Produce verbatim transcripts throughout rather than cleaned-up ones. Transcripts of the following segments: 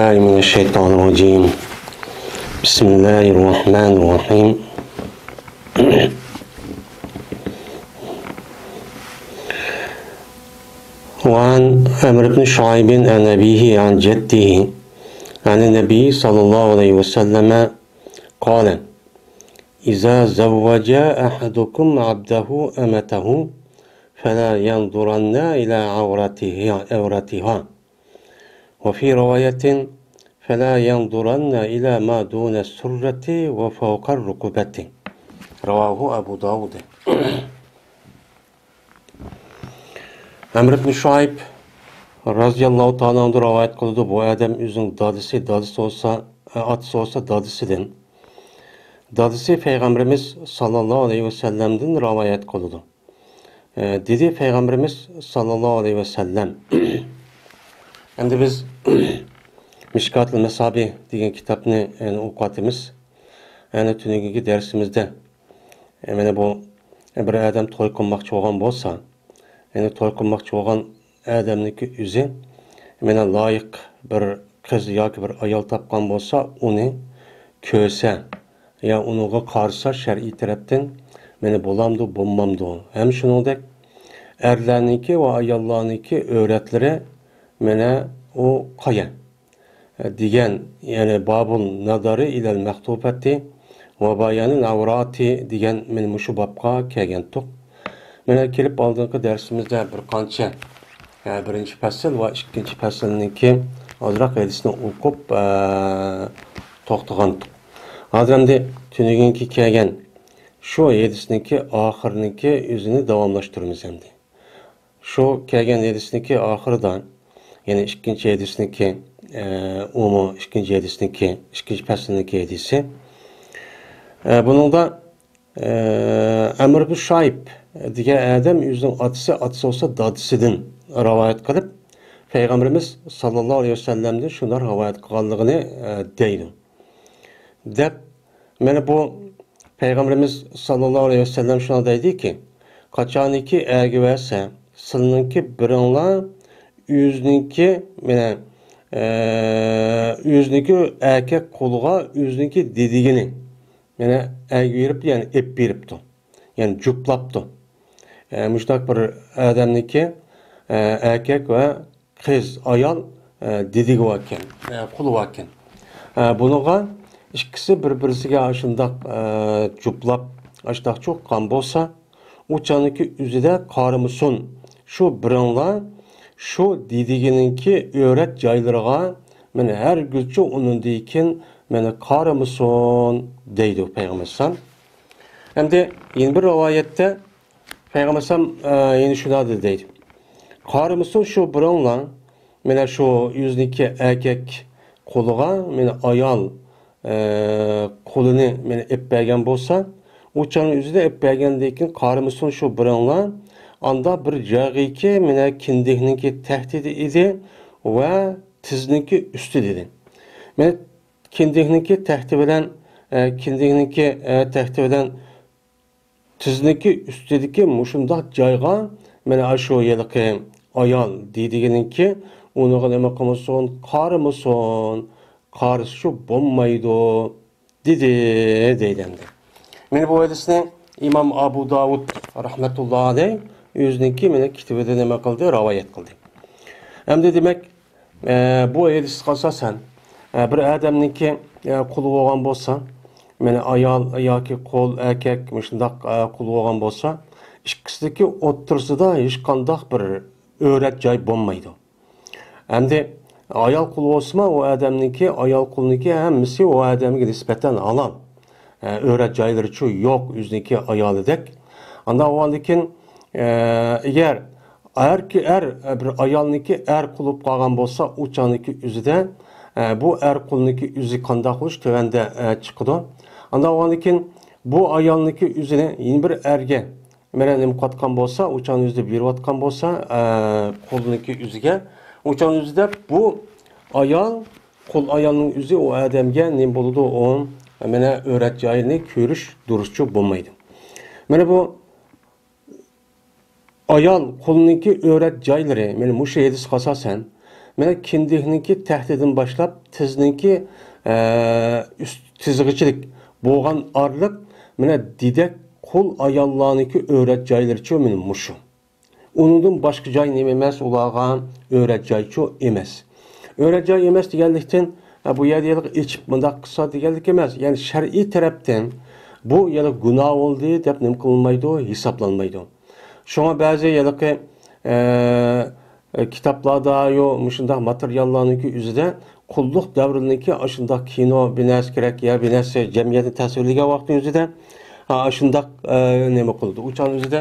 بالله من الشيطان الرجيم. بسم الله الرحمن الرحيم. وعن عمرو بن شعيب عن أبيه عن جده عن النبي صلى الله عليه وسلم قال: إذا زوج أحدكم عبده أمته فلا ينظرن إلى عورتها، عورتها. وفي رواية: فلا ينظرن إلى ما دون السرة وفوق الركبة. رواه أبو داود. ئەمر ئىبن شۇئەيب رازىياللاھۇ تائالا ئەنھۇ رىۋايەت قىلىدۇ. بۇ ئادەم ئۆزىنىڭ دادىسى، دادىسى بولسا، ئاتىسى بولسا دادىسىدىن. دادىسى پەيغەمبىرىمىز ساللاللاھۇ ئەلەيھى ۋەسەللەمدىن رىۋايەت قىلىدۇ. ئە، دېدى پەيغەمبىرىمىز ساللاللاھۇ ئەلەيھى ۋەسەللەم. ئەمدى بىز مىشكاتۇل مەسابىھ دېگەن كىتابنى، يەنى، ئوقۇۋاتىمىز. يەنى تۈنۈگۈنكى دەرسىمىزدە، ئە، مانا بۇ بىر ئادەم توي قىلماقچى بولغان بولسا، يەنى توي قىلماقچى بولغان ئادەمنىڭكى ئۆزى مانا لايىق بىر قىز ياكى بىر ئايال تاپقان بولسا، ئۇنى كۆرسە، يا ئۇنىڭغا قارىسا شەرئىي تەرەپتىن مانا بولامدۇ، بولمامدۇ؟ ھەم شۇنىڭدەك ئەرلەرنىڭكى ۋە ئاياللارنىڭكى ئۆرەتلىرى مانا ئۇ قايا دېگەن، يەنى بابۇل نازارى ئىلەل مەختۇپەتى ۋە بايانىل ئەۋراتى دېگەن مانا مۇشۇ بابقا كەلگەنتۇق. مانا كېلىپ ئالدىنقى دەرسىمىزدە بىر قانچە، يەنى بىرىنچى پەسىل ۋە ئىككىنچى پەسىلنىڭكى ئازراق ھەدىسنى ئوقۇپ، ئە، توختىغانتۇق. ھازىر ئەمدى تۈنۈگۈنكى كەلگەن شۇ ھەدىسنىڭكى ئاخىرىنىڭكى ئۆزىنى داۋاملاشتۇرىمىز ئەمدى. شۇ كەلگەن ھەدىسنىڭكى ئاخىرىدا، يەنى ئىككىنچى ھەدىسنىڭكى، ئە، ئۇمۇ ئىككىنچى ھەدىسنىڭكى، ئىككىنچى پەسىلنىڭكى ھەدىسى. ئە، بۇنىڭدا ئە، ئەمر بىن شۇئەيب دېگەن ئادەم ئۆزىنىڭ ئاتىسى، ئاتىسى بولسا دادىسىدىن رىۋايەت قىلىپ، پەيغەمبىرىمىز ساللاللاھۇ ئەلەيھى ۋەسەللەمدىن شۇنداق رىۋايەت قىلغانلىقىنى، ئە، دەيدۇ. دەپ، مانا بۇ پەيغەمبىرىمىز ساللاللاھۇ ئەلەيھى ۋەسەللەم شۇنداق دەيدىكى، قاچانكى ئەگىۋەرسە، سىلىنىڭكى بىرىڭلار ئۆزىنىڭكى، مانا، ئە، ئۆزىنىڭكى ئەركەك قۇلىغا ئۆزىنىڭكى دېدىگىنى، يەنى ئەگىۋېرىپتۇ، يەنى ئېلىپ بېرىپتۇ. يەنى جۇپلاپتۇ. ئە، مۇشۇنداق بىر ئادەمنىڭكى، ئە، ئەركەك ۋە قىز، ئايال، ئە، دېدىگى باركەن، ئە، قۇلى باركەن. ئە، بۇنىڭغا ئىككىسى بىر-بىرسىگە ئاشۇنداق، ئە، جۇپلاپ، ئاشۇنداق چوققان بولسا، ئۇ چاغنىڭكى ئۆزىدە قارىمىسۇن. شۇ بىرىڭلار شۇ دېدىگىنىڭكى ئۆرەت جايلىرىغا مانا ھەرگىزچە ئۇنىڭدىن كېيىن مانا قارىمىسۇن دەيدۇ پەيغەمبەر ئەلەيھىسسالام. ئەمدى يەنە بىر رىۋايەتتە پەيغەمبەر ئەلەيھىسسالام، ئە، يەنە شۇنداق دېدى دەيدۇ. قارىمىسۇن شۇ بىرىڭلار مانا شۇ ئۆزىنىڭكى ئەركەك قۇلىغا مانا ئايال ئە، قۇلىنى مانا ئېلىپ بەرگەن بولسا، ئۇ چاغنىڭ ئۆزىدە ئېلىپ بەرگەندىن كېيىن قارىمىسۇن شۇ بىرىڭلار، ئاندا بىر جايغىكى مانا كىندىكنىڭكى تەختىدە ئىدى ۋە تىزنىڭكى ئۈستىدە ئىدى. مانا كىندىكنىڭكى تەختى بىلەن، ئە، كىندىكنىڭكى، ئە، تەختى بىلەن تىزنىڭكى ئۈستىدىكى مۇشۇنداق جايغا مانا ئاشۇ ھېلىقى ئايال دېدىگىنىڭكى ئۇنىڭغا نېمە قىلمىسۇن، قارىمىسۇن، قارىسىچۇ بولمايدۇ، دېدى، دەيدۇ ئەمدى. مانا بۇ ھەدىسنى ئىمام ئابۇ داۋۇد رەھمەتۇللاھى ئەلەيھ ئۆزىنىڭكى مانا كىتابىدا نېمە قىلدى، رىۋايەت قىلدى. ئەمدى دېمەك، ئە، بۇ ھەدىسكە ئاساسەن، ئە، بىر ئادەمنىڭكى، ئە، قۇلى بولغان بولسا، مانا ئايال ياكى قۇل، ئەركەك مۇشۇنداق، ئە، قۇل بولغان بولسا، ئىككىسىدىكى ئوتتۇرىسىدا ھېچقانداق بىر ئۆرەت جاي بولمايدۇ. ئەمدى ئايال قۇل بولسىمۇ، ئۇ ئادەمنىڭكى، ئايال قۇلنىڭكى ھەممىسى ئۇ ئادەمگە نىسبەتەن ھالال. ئە، ئۆرەت جايلىرىچۇ يوق ئۆزىنىڭكى ئايالىدەك. ئانداق بولغاندىكىن، ئە، ئەگەر ئەركى-، ئەر، ئە، بىر ئايالنىڭكى ئەر قۇل بولۇپ قالغان بولسا، ئۇ چاغنىڭكى ئۆزىدە، ئە، بۇ ئەر قۇلنىڭكى ئۆزى قانداق بولۇش تۆۋەندە، ئە، چىقىدۇ. ئانداق بولغاندىكىن، بۇ ئايالنىڭكى ئۆزىنى يەنە بىر ئەرگە مانا نېمە قىلىۋاتقان بولسا، ئۇ چاغنىڭ ئۆزىدە بېرىۋاتقان بولسا، ئە، قۇلنىڭكى ئۆزىگە، ئۇ چاغنىڭ ئۆزىدە بۇ ئايال، قۇل ئايالنىڭ ئۆزى ئۇ ئادەمگە نېمە بولىدۇ؟ ئۇ مانا ئۆرەت جايىنى كۆرۈش دۇرۇسچۇ بولمايدۇ. مانا بۇ ئايال قۇلنىڭكى ئۆرەت جايلىرى، مانا مۇشۇ ھەدىسكە ئاساسەن، مانا كىندىكنىڭكى تەختىدىن باشلاپ تىزنىڭكى، ئە، ئۈست تىزىغىچىلىك بولغان ئارىلىق، مانا دېدەك قۇل ئاياللارنىڭكى ئۆرەت جايلىرىچۇ مانا مۇشۇ. ئۇنىڭدىن باشقا جاي نېمە ئەمەس، ئۇلارغا ئۆرەت جايچۇ ئەمەس. ئۆرەت جاي ئەمەس دېگەنلىكتىن، ھە، بۇ يەردە ھېلىقى ئېچىپ مۇنداق قىلسا دېگەنلىك ئەمەس. يەنى شەرئىي تەرەپتىن بۇ يەنە گۇناھ بولدى دەپ نېمە قىلىنمايدۇ، ھېسابلانمايدۇ. شۇڭا بەزى ھېلىقى، ئە، ئە، كىتابلاردا يو، مۇشۇنداق ماتېرىياللارنىڭكى ئۆزىدە قۇللۇق دەۋرىنىڭكى ئاشۇنداق كىنو بىناسى كېرەك يا بىناسى جەمئىيەتنى تەسۋىرلىگەن ۋاقىتنىڭ ئۆزىدە، ھا، ئاشۇنداق، ئە، نېمە قىلىدۇ. ئۇ چاغنىڭ ئۆزىدە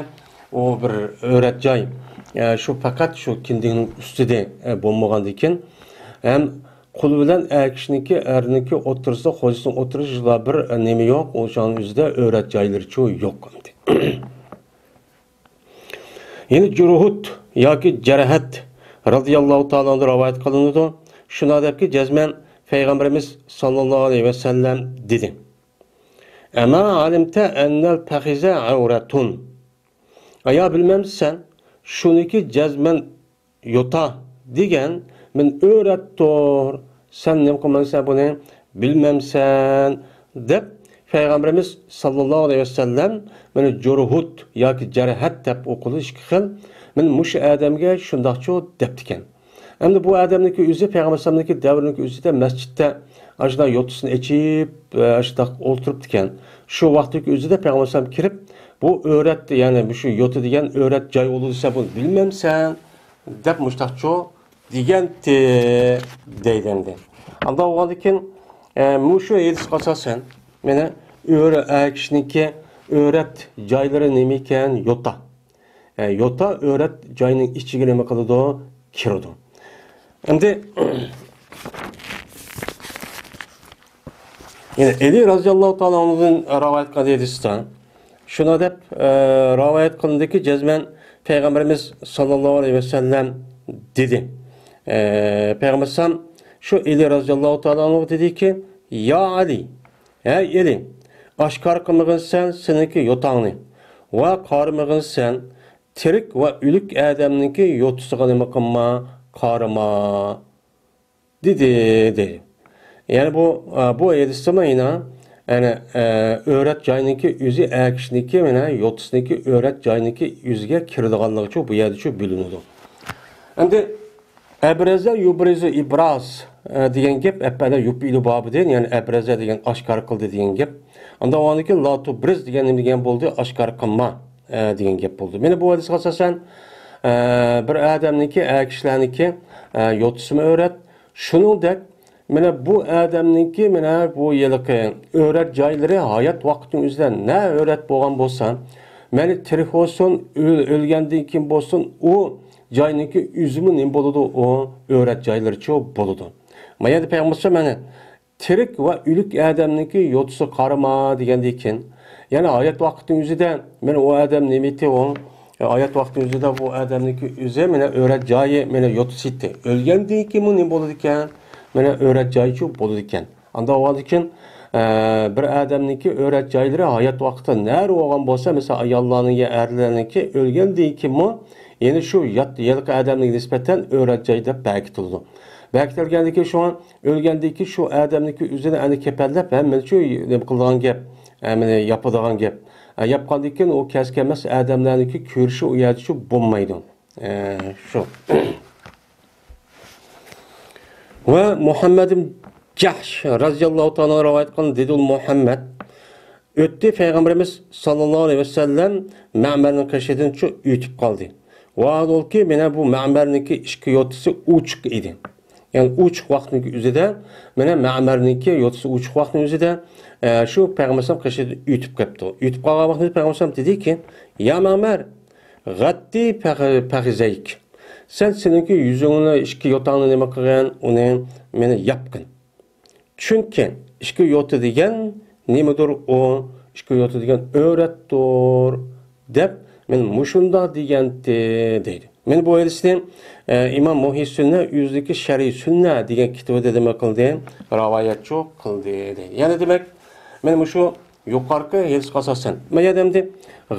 ئۇ بىر ئۆرەت جاي، ئە، شۇ پەقەت شۇ كىندىكنىڭ ئۈستىدە، ئە، بولمىغاندىكىن، ھەم قۇل بىلەن ئەر كىشىنىڭكى، ئەرنىڭكى ئوتتۇرىسىدا، خوجىسىنىڭ ئوتتۇرىسىدا بىر، ئە، نېمە يوق، ئۇ چاغنىڭ ئۆزىدە ئۆرەت جايلىرىچۇ يوق ئەمدى. يەنى جۇرھۇت ياكى جەرھەت رازىياللاھۇ تائالا ئەنھۇدىن رىۋايەت قىلىنىدۇ. شۇنداق دەپكى، جەزمەن پەيغەمبىرىمىز ساللاللاھۇ ئەلەيھى ۋەسەللەم دېدى: «ئەما ئالىمتە ئەننەل پەخىزە ئەۋرەتۇن.» ئايا، بىلمەمسەن، شۇنىكى جەزمەن يوتا دېگەن مەن ئۆرەتتۇر. سەن نېمە قىلمامسەن بۇنى؟ بىلمەمسەن؟ دەپ پەيغەمبىرىمىز ساللاللاھۇ ئەلەيھى ۋەسەللەم مېنى جۇرھۇت ياكى جەرھەت دەپ ئوقۇلۇش ئىككى خىل. مەن مۇشۇ ئادەمگە شۇنداقچۇ دەپتىكەن. ئەمدى بۇ ئادەمنىڭكى ئۆزى پەيغەمبەر ئەلەيھىسسالامنىڭكى دەۋرىنىڭكى ئۆزىدە مەسچىتتە ئاشۇنداق يوتىسىنى ئېچىپ، ئاشۇنداق ئولتۇرۇپتىكەن. شۇ ۋاقىتتىكى ئۆزىدە پەيغەمبەر ئەلەيھىسسالام كىرىپ، بۇ ئۆرەت، يەنى مۇشۇ يوتا دېگەن ئۆرەت جاي بولىدۇ دېسە، بۇنى بىلمەمسەن؟ دەپ مۇشتاقچۇ دېگەنتى دەيدۇ ئەمدى. ئانداق بولغاندىكىن، ئە، مۇشۇ ھەدىسكە ئاساسەن، مانا ئۆرە-، ئە، كىشىنىڭكى ئۆرەت جايلىرى نېمە ئىكەن؟ يوتا. ئە، يوتا ئۆرەت جاينىڭ ئىچىگە نېمە قىلىدۇ؟ كىرىدۇ. ئەمدى يەنە ئەلى رازىياللاھۇ تائالا ئەنھۇدىن رىۋايەت قىلغان ھەدىستە شۇنى دەپ، ئە، رىۋايەت قىلىندىكى، جەزمەن پەيغەمبىرىمىز ساللاللاھۇ ئەلەيھى ۋەسەللەم دېدى. ئە، پەيغەمبەر ئەلەيھىسسالام شۇ ئەلى رازىياللاھۇ تائالا ئەنھۇ دېدىكى: «يا ئەلى، ھەي ئەلى، ئاشكارا قىلمىغىنسەن سېنىڭكى يوتاڭنى ۋە قارىمىغىنسەن تىرىك ۋە ئۆلۈك ئادەمنىڭكى يوتىسىغا نېمە قىلما، قارىما.» دېدى، دېدى. يەنى بۇ، ئە، بۇ ھەدىستىمۇ يەنە، يەنى، ئە، ئۆرەت جاينىڭكى ئۆزى، ئەر كىشىنىڭكى، مانا يوتىسىنىڭكى، ئۆرەت جاينىڭكى ئۆزىگە كىرىدىغانلىقىچۇ بۇ يەردىچۇ بىلىنىدۇ. ئەمدى ئەبرەزە يۇبرىزۇ ئىبراز، ئە، دېگەن گەپ، ئەپئەلە يۇپئىلۇ بابىدىن، يەنى ئەبرەزە دېگەن ئاشكارا قىلدى دېگەن گەپ. ئاندىن ئاندىن كېيىن لا تۇبرىز دېگەن نېمە دېگەن بولدى؟ ئاشكارا قىلما، ئە، دېگەن گەپ بولدى. مانا بۇ ھەدىسكە ئاساسەن، ئە، بىر ئادەمنىڭكى، ئەر كىشىلەرنىڭكى، ئە، يوتىسىمۇ ئۆرەت، شۇنىڭدەك، مانا بۇ ئادەمنىڭكى، مانا بۇ ھېلىقى ئۆرەت جايلىرى ھايات ۋاقتىنىڭ ئۆزىدە نە ئۆرەت بولغان بولسا، مەيلى تىرىك بولسۇن، ئۆل-، ئۆلگەندىن كېيىن بولسۇن، ئۇ جاينىڭكى ئۆزىمۇ نېمە بولىدۇ؟ ئۇ ئۆرەت جايلىرىچۇ بولىدۇ. ما يەردە پەيغەمبەر مانا تىرىك ۋە ئۆلۈك ئادەمنىڭكى يوتىسىغا قارىما دېگەندىن كېيىن، يەنى ھايات ۋاقتىنىڭ ئۆزىدە مانا ئۇ ئادەم نېمە ئىدى ئۇ؟ ھايات ۋاقتىنىڭ ئۆزىدە بۇ ئادەمنىڭكى ئۆزى مانا ئۆرەت جايى، مانا يوتىسى ئىدى. ئۆلگەندىن كېيىنمۇ نېمە بولىدىكەن؟ مانا ئۆرەت جايىچۇ بولىدىكەن. ئانداق بولغاندىكىن، ئە، بىر ئادەمنىڭكى ئۆرەت جايلىرى ھايات ۋاقتىدا نەدە بولغان بولسا، مەسىلەن، ئاياللارنىڭ يا ئەرلەرنىڭكى ئۆلگەندىن كېيىنمۇ يەنە شۇ يات-، ھېلىقى ئادەمگە نىسبەتەن ئۆرەت جاي دەپ بەرگىتىلىدۇ. بەرگىتىلگەندىن كېيىن شۇڭا ئۆلگەندىكى شۇ ئادەمنىڭكى ئۆزىنى ئەنە كەپەنلەپ، ھەممىنى شۇ نېمە قىلىدىغان گەپ، ھەممىنى ياپىدىغان گەپ. ئە، ياپقاندىن كېيىن ئۇ كەس كەلمەس ئادەملەرنىڭكى كۆرۈشى ئۇ يەردە شۇ بولمايدۇ. ئە، شۇ. ۋە مۇھەممەد ئىبن جەھش رازىياللاھۇ تائالا رىۋايەت قىلغان دېدى مۇھەممەد. ئۆتتى پەيغەمبىرىمىز ساللاللاھۇ ئەلەيھى ۋەسەللەم مەمەرنىڭ قېشىدىن شۇ ئۆتۈپ قالدى. ۋاھالبۇلكى، مانا بۇ مەمەرنىڭكى ئىككى يوتىسى ئوچۇق ئىدى. يەنى ئوچۇق ۋاقىتنىڭكى ئۆزىدە، مانا مەمەرنىڭكى يوتىسى ئوچۇق ۋاقىتنىڭ ئۆزىدە، ئە، شۇ پەيغەمبەر ئەلەيھىسسالام قېشىدىن ئۆتۈپ قاپتۇ. ئۆتۈپ قالغان ۋاقتىدا پەيغەمبەر ئەلەيھىسسالام دېدىكى، يا مەمەر، غەتتى پەخ-، پەخىزەيك. سەن سېنىڭكى يۈزۈڭنى، ئىككى يوتاڭنى نېمە قىلغىن؟ ئۇنى مانا ياپقىن. چۈنكى ئىككى يوتا دېگەن نېمىدۇر ئۇ؟ ئىككى يوتا دېگەن ئۆرەتتۇر، دەپ مانا مۇشۇنداق دېگەنتى، دەيدۇ. مانا بۇ ھەدىسنى، ئە، ئىمام مۇھيىسسۈننە ئۆزىنىڭكى شەرھى سۈننە دېگەن كىتابىدا نېمە قىلدى؟ رىۋايەتچۇ قىلدى، دەيدۇ. يەنى دېمەك، مانا مۇشۇ يۇقىرىقى ھەدىسكە ئاساسەن، ما يەردە ئەمدى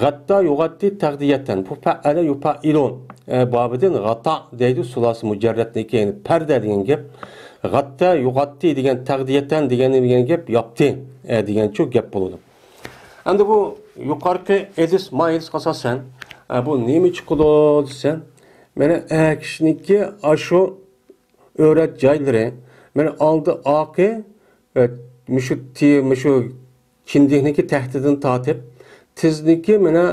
غەتتا يۇغەتتى تەغدىيەتەن، بۇ پەئەلە يۇپەئىلۇ، ئە، بابىدىن غاتا دەيدۇ، سۇلاسى مۇجەررەتنىكى، يەنى پەردە دېگەن گەپ. غەتتا يۇغەتتى دېگەن تەغدىيەتەن دېگەن، دېگەن گەپ ياپتى، ئە، دېگەنچۇ گەپ بولىدۇ. ئەمدى بۇ يۇقىرىقى ھەدىس، ما ھەدىسكە ئاساسەن، ئە، بۇ نېمە چىقىدۇ دېسە، مانا ئەر كىشىنىڭكى ئاشۇ ئۆرەت جايلىرى، مانا ئالدى ئارقى، ئە، مۇشۇ تى-، مۇشۇ كىندىكنىڭكى تەختىدىن تارتىپ، تىزنىڭكى مانا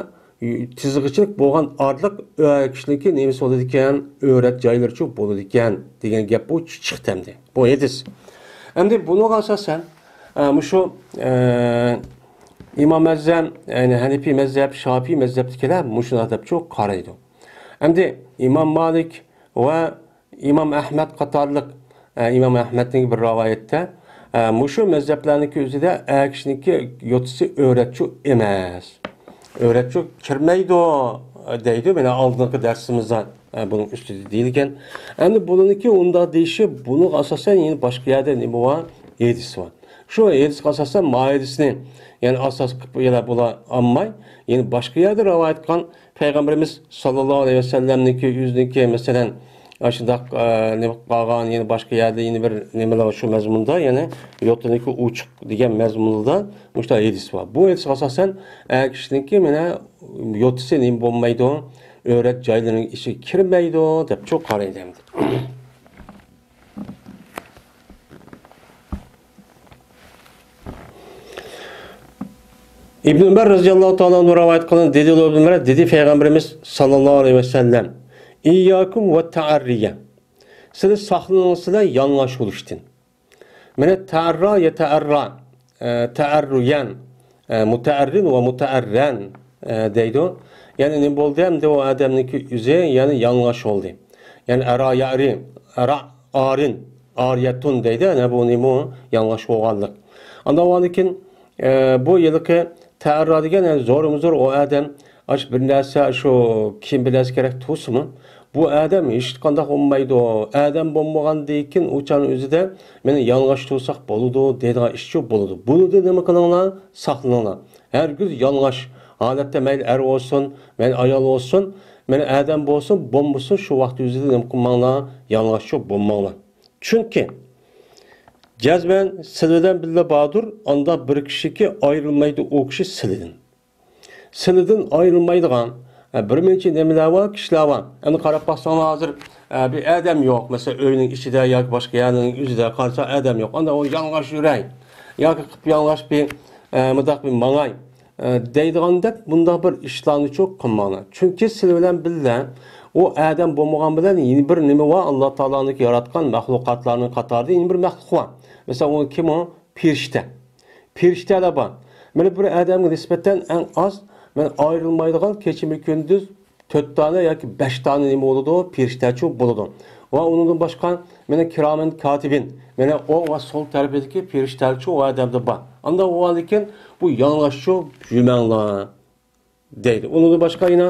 تىزغىچىلىك بولغان ئارىلىق ئەر كىشىنىڭكى نېمىسى بولىدىكەن، ئۆرەت جايلىرىچۇ بولىدىكەن دېگەن گەپ بۇ چىقتى ئەمدى. بۇ ھەدىس. ئەمدى بۇنىڭغا ئاساسەن، ئە، مۇشۇ، ئە، ئىمام ئەزەم، يەنى ھەنىپىي مەزھەپ، شاپىي مەزھەپتىكىلەر مۇشۇنداق دەپچۇ قارايدۇ. ئەمدى ئىمام مالىك ۋە ئىمام ئەھمەد قاتارلىق، ئە، ئىمام ئەھمەدنىڭ بىر رىۋايەتتە، ئە، مۇشۇ مەزھەپلەرنىڭكى ئۆزىدە ئەر كىشىنىڭكى يوتىسى ئۆرەتچۇ ئەمەس. ئۆرەتچۇ كىرمەيدۇ، دەيدۇ. مانا ئالدىنقى دەرسىمىزدە، ئە، بۇنىڭ ئۈستىدە دېيىلگەن. ئەمدى بۇنىڭكى ئۇنداق دېيىشى، بۇنىڭغا ئاساسەن يەنە باشقا يەردە نېمە بار؟ ھەدىس بار. شۇ ھەدىسكە ئاساسەن ما ھەدىسنى، يەنى ئاساس قىلىپ يەنە بۇلار ئالماي، يەنە باشقا يەردە رىۋايەت قىلغان پەيغەمبىرىمىز ساللاللاھۇ ئەلەيھى ۋەسەللەمنىڭكى ئۆزىنىڭكى، مەسىلەن، ئاشۇنداق، ئە، نېمە قىلىپ قالغان، يەنە باشقا يەردە يەنە بىر نېمىلەر شۇ مەزمۇندا، يەنى يوتىنىڭكى ئوچۇق دېگەن مەزمۇندا مۇشۇنداق ھەدىس بار. بۇ ھەدىسكە ئاساسەن، ئەر كىشىنىڭكى مانا يوتىسى نېمە بولمايدۇ، ئۆرەت جايلىرىنىڭ ئىچىگە كىرمەيدۇ دەپ چۇ قارايدۇ ئەمدى. ئىبن ئۆمەر رەزىياللاھۇ تائالا ئەنھۇ رىۋايەت قىلغان، دېدى، ئىبن ئۆمەر دېدى، پەيغەمبىرىمىز ساللاللاھۇ ئەلەيھى ۋەسەللەم، ئىيياكۇم ۋە تەئەررىيە، سىلەر ساقلىنىڭ سىلەر يالىڭاچ بولۇشتىن. مانا تەئەررا، يەتەئەررا، ئە، تەئەررۇيەن، ئە، مۇتەئەررىن ۋە مۇتەئەررەن، ئە، دەيدۇ. يەنى نېمە بولدى؟ ئەمدى ئۇ ئادەمنىڭكى ئۆزى، يەنى يالىڭاچ بولدى. يەنى ئەرا يەئرى، ئەرا ئارىن، ئارىيەتۇن دەيدۇ. يەنى بۇ نېمە؟ يالىڭاچ بولغانلىق. ئاندىن ئۇنىڭدىن كېيىن، ئە، بۇ ھېلىقى تەئەررا دېگەن، يەنى زورمۇ زور ئۇ ئادەم ئاشۇ بىر نەرسە، شۇ كىيىم بىر نەرسە كېرەك تۇرسىمۇ، بۇ ئادەم ھېچقانداق بولمايدۇ. ئادەم بولمىغاندىن كېيىن ئۇ چاغنىڭ ئۆزىدە مېنى يالىڭاچ تۇرساق بولىدۇ دەيدىغان ئىشچۇ بولىدۇ. بۇنىڭدىن نېمە قىلىڭلار؟ ساقلىنىڭلار. ھەرگىز يالىڭاچ ھالەتتە مەيلى ئەر بولسۇن، مەيلى ئايال بولسۇن، مەيلى ئادەم بولسۇن، بولمىسۇن، شۇ ۋاقىت ئۆزىدە نېمە قىلماڭلار؟ يالىڭاچچۇ بولماڭلار. چۈنكى جەزمەن سىلى بىلەن بىللە باردۇر، ئاندا بىر كىشىكى ئايرىلمايدۇ ئۇ كىشى سىلىدىن. سىلىدىن ئايرىلمايدىغان، ئە، بىر مۇنچە نېمىلەر بار، كىشىلەر بار. ئەمدى قاراپ باقساڭلار ھازىر، ئە، بىر ئادەم يوق. مەسىلەن، ئۆينىڭ ئىچىدە ياكى باشقا يەرنىڭ ئۆزىدە قارىسا ئادەم يوق. ئاندا ئۇ يالىڭاچ يۈرەي. ياكى قىپ يالىڭاچ بىر، ئە، مۇنداق بىر ماڭاي، ئە، دەيدىغاندەك بۇنداق بىر ئىشلارنىچۇ قىلماڭلار. چۈنكى سىلى بىلەن بىللە ئۇ ئادەم بولمىغان بىلەن يەنە بىر نېمە بار، ئاللا تائالانىڭكى ياراتقان مەخلۇقاتلارنىڭ قاتارىدا يەنە بىر مەخلۇق بار. مەسىلەن، ئۇ كىم ئۇ؟ پېرىشتە. پېرىشتەلەر بار. مانا بىر ئادەمگە نىسبەتەن ئەڭ ئاز، مانا ئايرىلمايدىغان كېچىمۇ كۈندۈز تۆت دانە ياكى بەش دانە نېمە بولىدۇ؟ پېرىشتەچۇ بولىدۇ. ۋە ئۇنىڭدىن باشقا، مانا كىرامەن كاتىبىن، مانا ئوڭ ۋە سول تەرىپىدىكى پېرىشتەچۇ ئۇ ئادەمدە بار. ئانداق بولغاندىكىن بۇ يالىڭاچچۇ يۈرمەڭلار دەيدۇ. ئۇنىڭدىن باشقا يەنە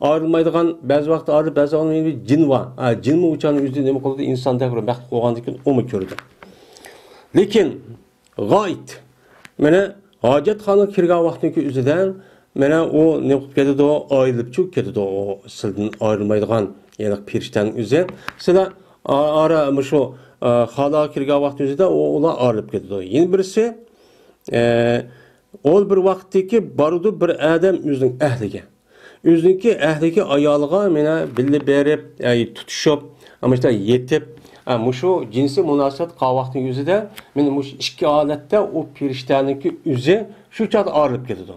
ئايرىلمايدىغان، بەزى ۋاقىتتا ئايرىلىپ، بەزى ۋاقىتتا جىن بار. ھە، جىنمۇ ئۇ چاغنىڭ ئۆزىدە نېمە قىلىدۇ؟ ئىنساندەك بىر مەخلۇق بولغاندىكىن ئۇمۇ كۆرىدۇ. لېكىن غائىت، مانا ھاجەتخانىغا كىرگەن ۋاقتىنىڭكى ئۆزىدە، مانا ئۇ نېمە قىلىپ كېتىدۇ؟ ئايرىلىپ چىقىپ كېتىدۇ، ئۇ سىلىدىن ئايرىلمايدىغان، يەنى پېرىشتەنىڭ ئۆزى. سىلەر ئا-، ئارا مۇشۇ، ئا، خانىغا كىرگەن ۋاقتى ئۆزىدە ئۇ، ئۇلار ئايرىلىپ كېتىدۇ. يەنە بىرسى، ئە، ئۇ بىر ۋاقىتتىكى بارىدۇ بىر ئادەم ئۆزىنىڭ ئەھلىگە. ئۆزىنىڭكى ئەھلىگە، ئايالىغا مانا بىللە بېرىپ، ئە، تۇتۇشۇپ، مۇشۇنداق يېتىپ، ئە، مۇشۇ جىنسىي مۇناسىۋەت قىلغان ۋاقتىنىڭ ئۆزىدە، مانا مۇشۇ ئىككى ھالەتتە ئۇ پېرىشتەنىڭكى ئۆزى شۇ چاغدا ئايرىلىپ كېتىدۇ.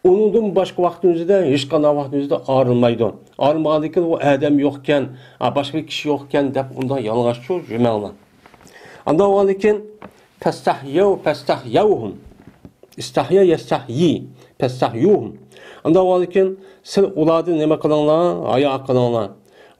ئۇنىڭدىن باشقا ۋاقىتنىڭ ئۆزىدە، ھېچقانداق ۋاقىتنىڭ ئۆزىدە ئايرىلمايدۇ. ئايرىلمىغاندىن كېيىن ئۇ ئادەم يوقكەن، ئا، باشقا بىر كىشى يوقكەن دەپ ئۇنداق يالىڭاچچۇ يۈرمەڭلار. ئاندىن بولغاندىن كېيىن، فەستەھيەۋ، فەستەھيەۋھۇم. ئىستەھيا يەستەھيى، فەستەھيۇھۇم. ئاندىن بولغاندىن كېيىن، سىلەر ئۇلاردىن نېمە قىلىڭلار؟ ھايا قىلىڭلار.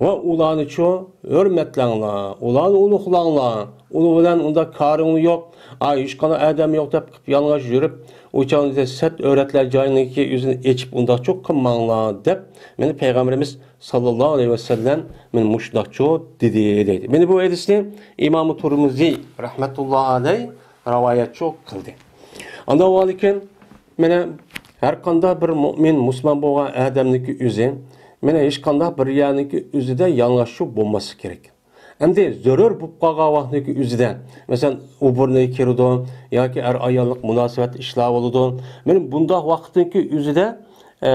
ۋە ئۇلارنىچۇ ھۆرمەتلەڭلار، ئۇلارنى ئۇلۇغلاڭلار. ئۇلار بىلەن ئۇنداق كارىڭلار يوق. ئا، ھېچقانداق ئادەم يوق دەپ قىپ يالىڭاچ يۈرۈپ، ئۇ چاغدا سەت ئۆرەتلەر جايىنىڭكى ئۆزىنى ئېچىپ ئۇنداقچۇ قىلماڭلار دەپ، مانا پەيغەمبىرىمىز ساللاللاھۇ ئەلەيھى ۋەسەللەم مانا مۇشۇنداقچۇ دېدى دەيدۇ. مانا بۇ ھەدىسنى ئىمامى تۇرمۇزى رەھمەتۇللاھى ئەلەيھ رىۋايەتچۇ قىلدى. ئاندىن بولغاندىن كېيىن مانا، ھەر قانداق بىر مۇئمىن، مۇسۇلمان بولغان ئادەمنىڭكى ئۆزى، مانا، ھېچقانداق بىر يەرنىڭكى ئۆزىدە يالىڭاچ چوپ بولماسلىقى كېرەك. ئەمدى زۆرۈر بولۇپ قالغان ۋاقىتنىڭكى ئۆزىدە، مەسىلەن، ئوبورنىي كىرىدۇ ياكى ئەر-ئاياللىق مۇناسىۋەت ئىشلار بولىدۇ. مانا بۇنداق ۋاقىتنىڭكى ئۆزىدە، ئە،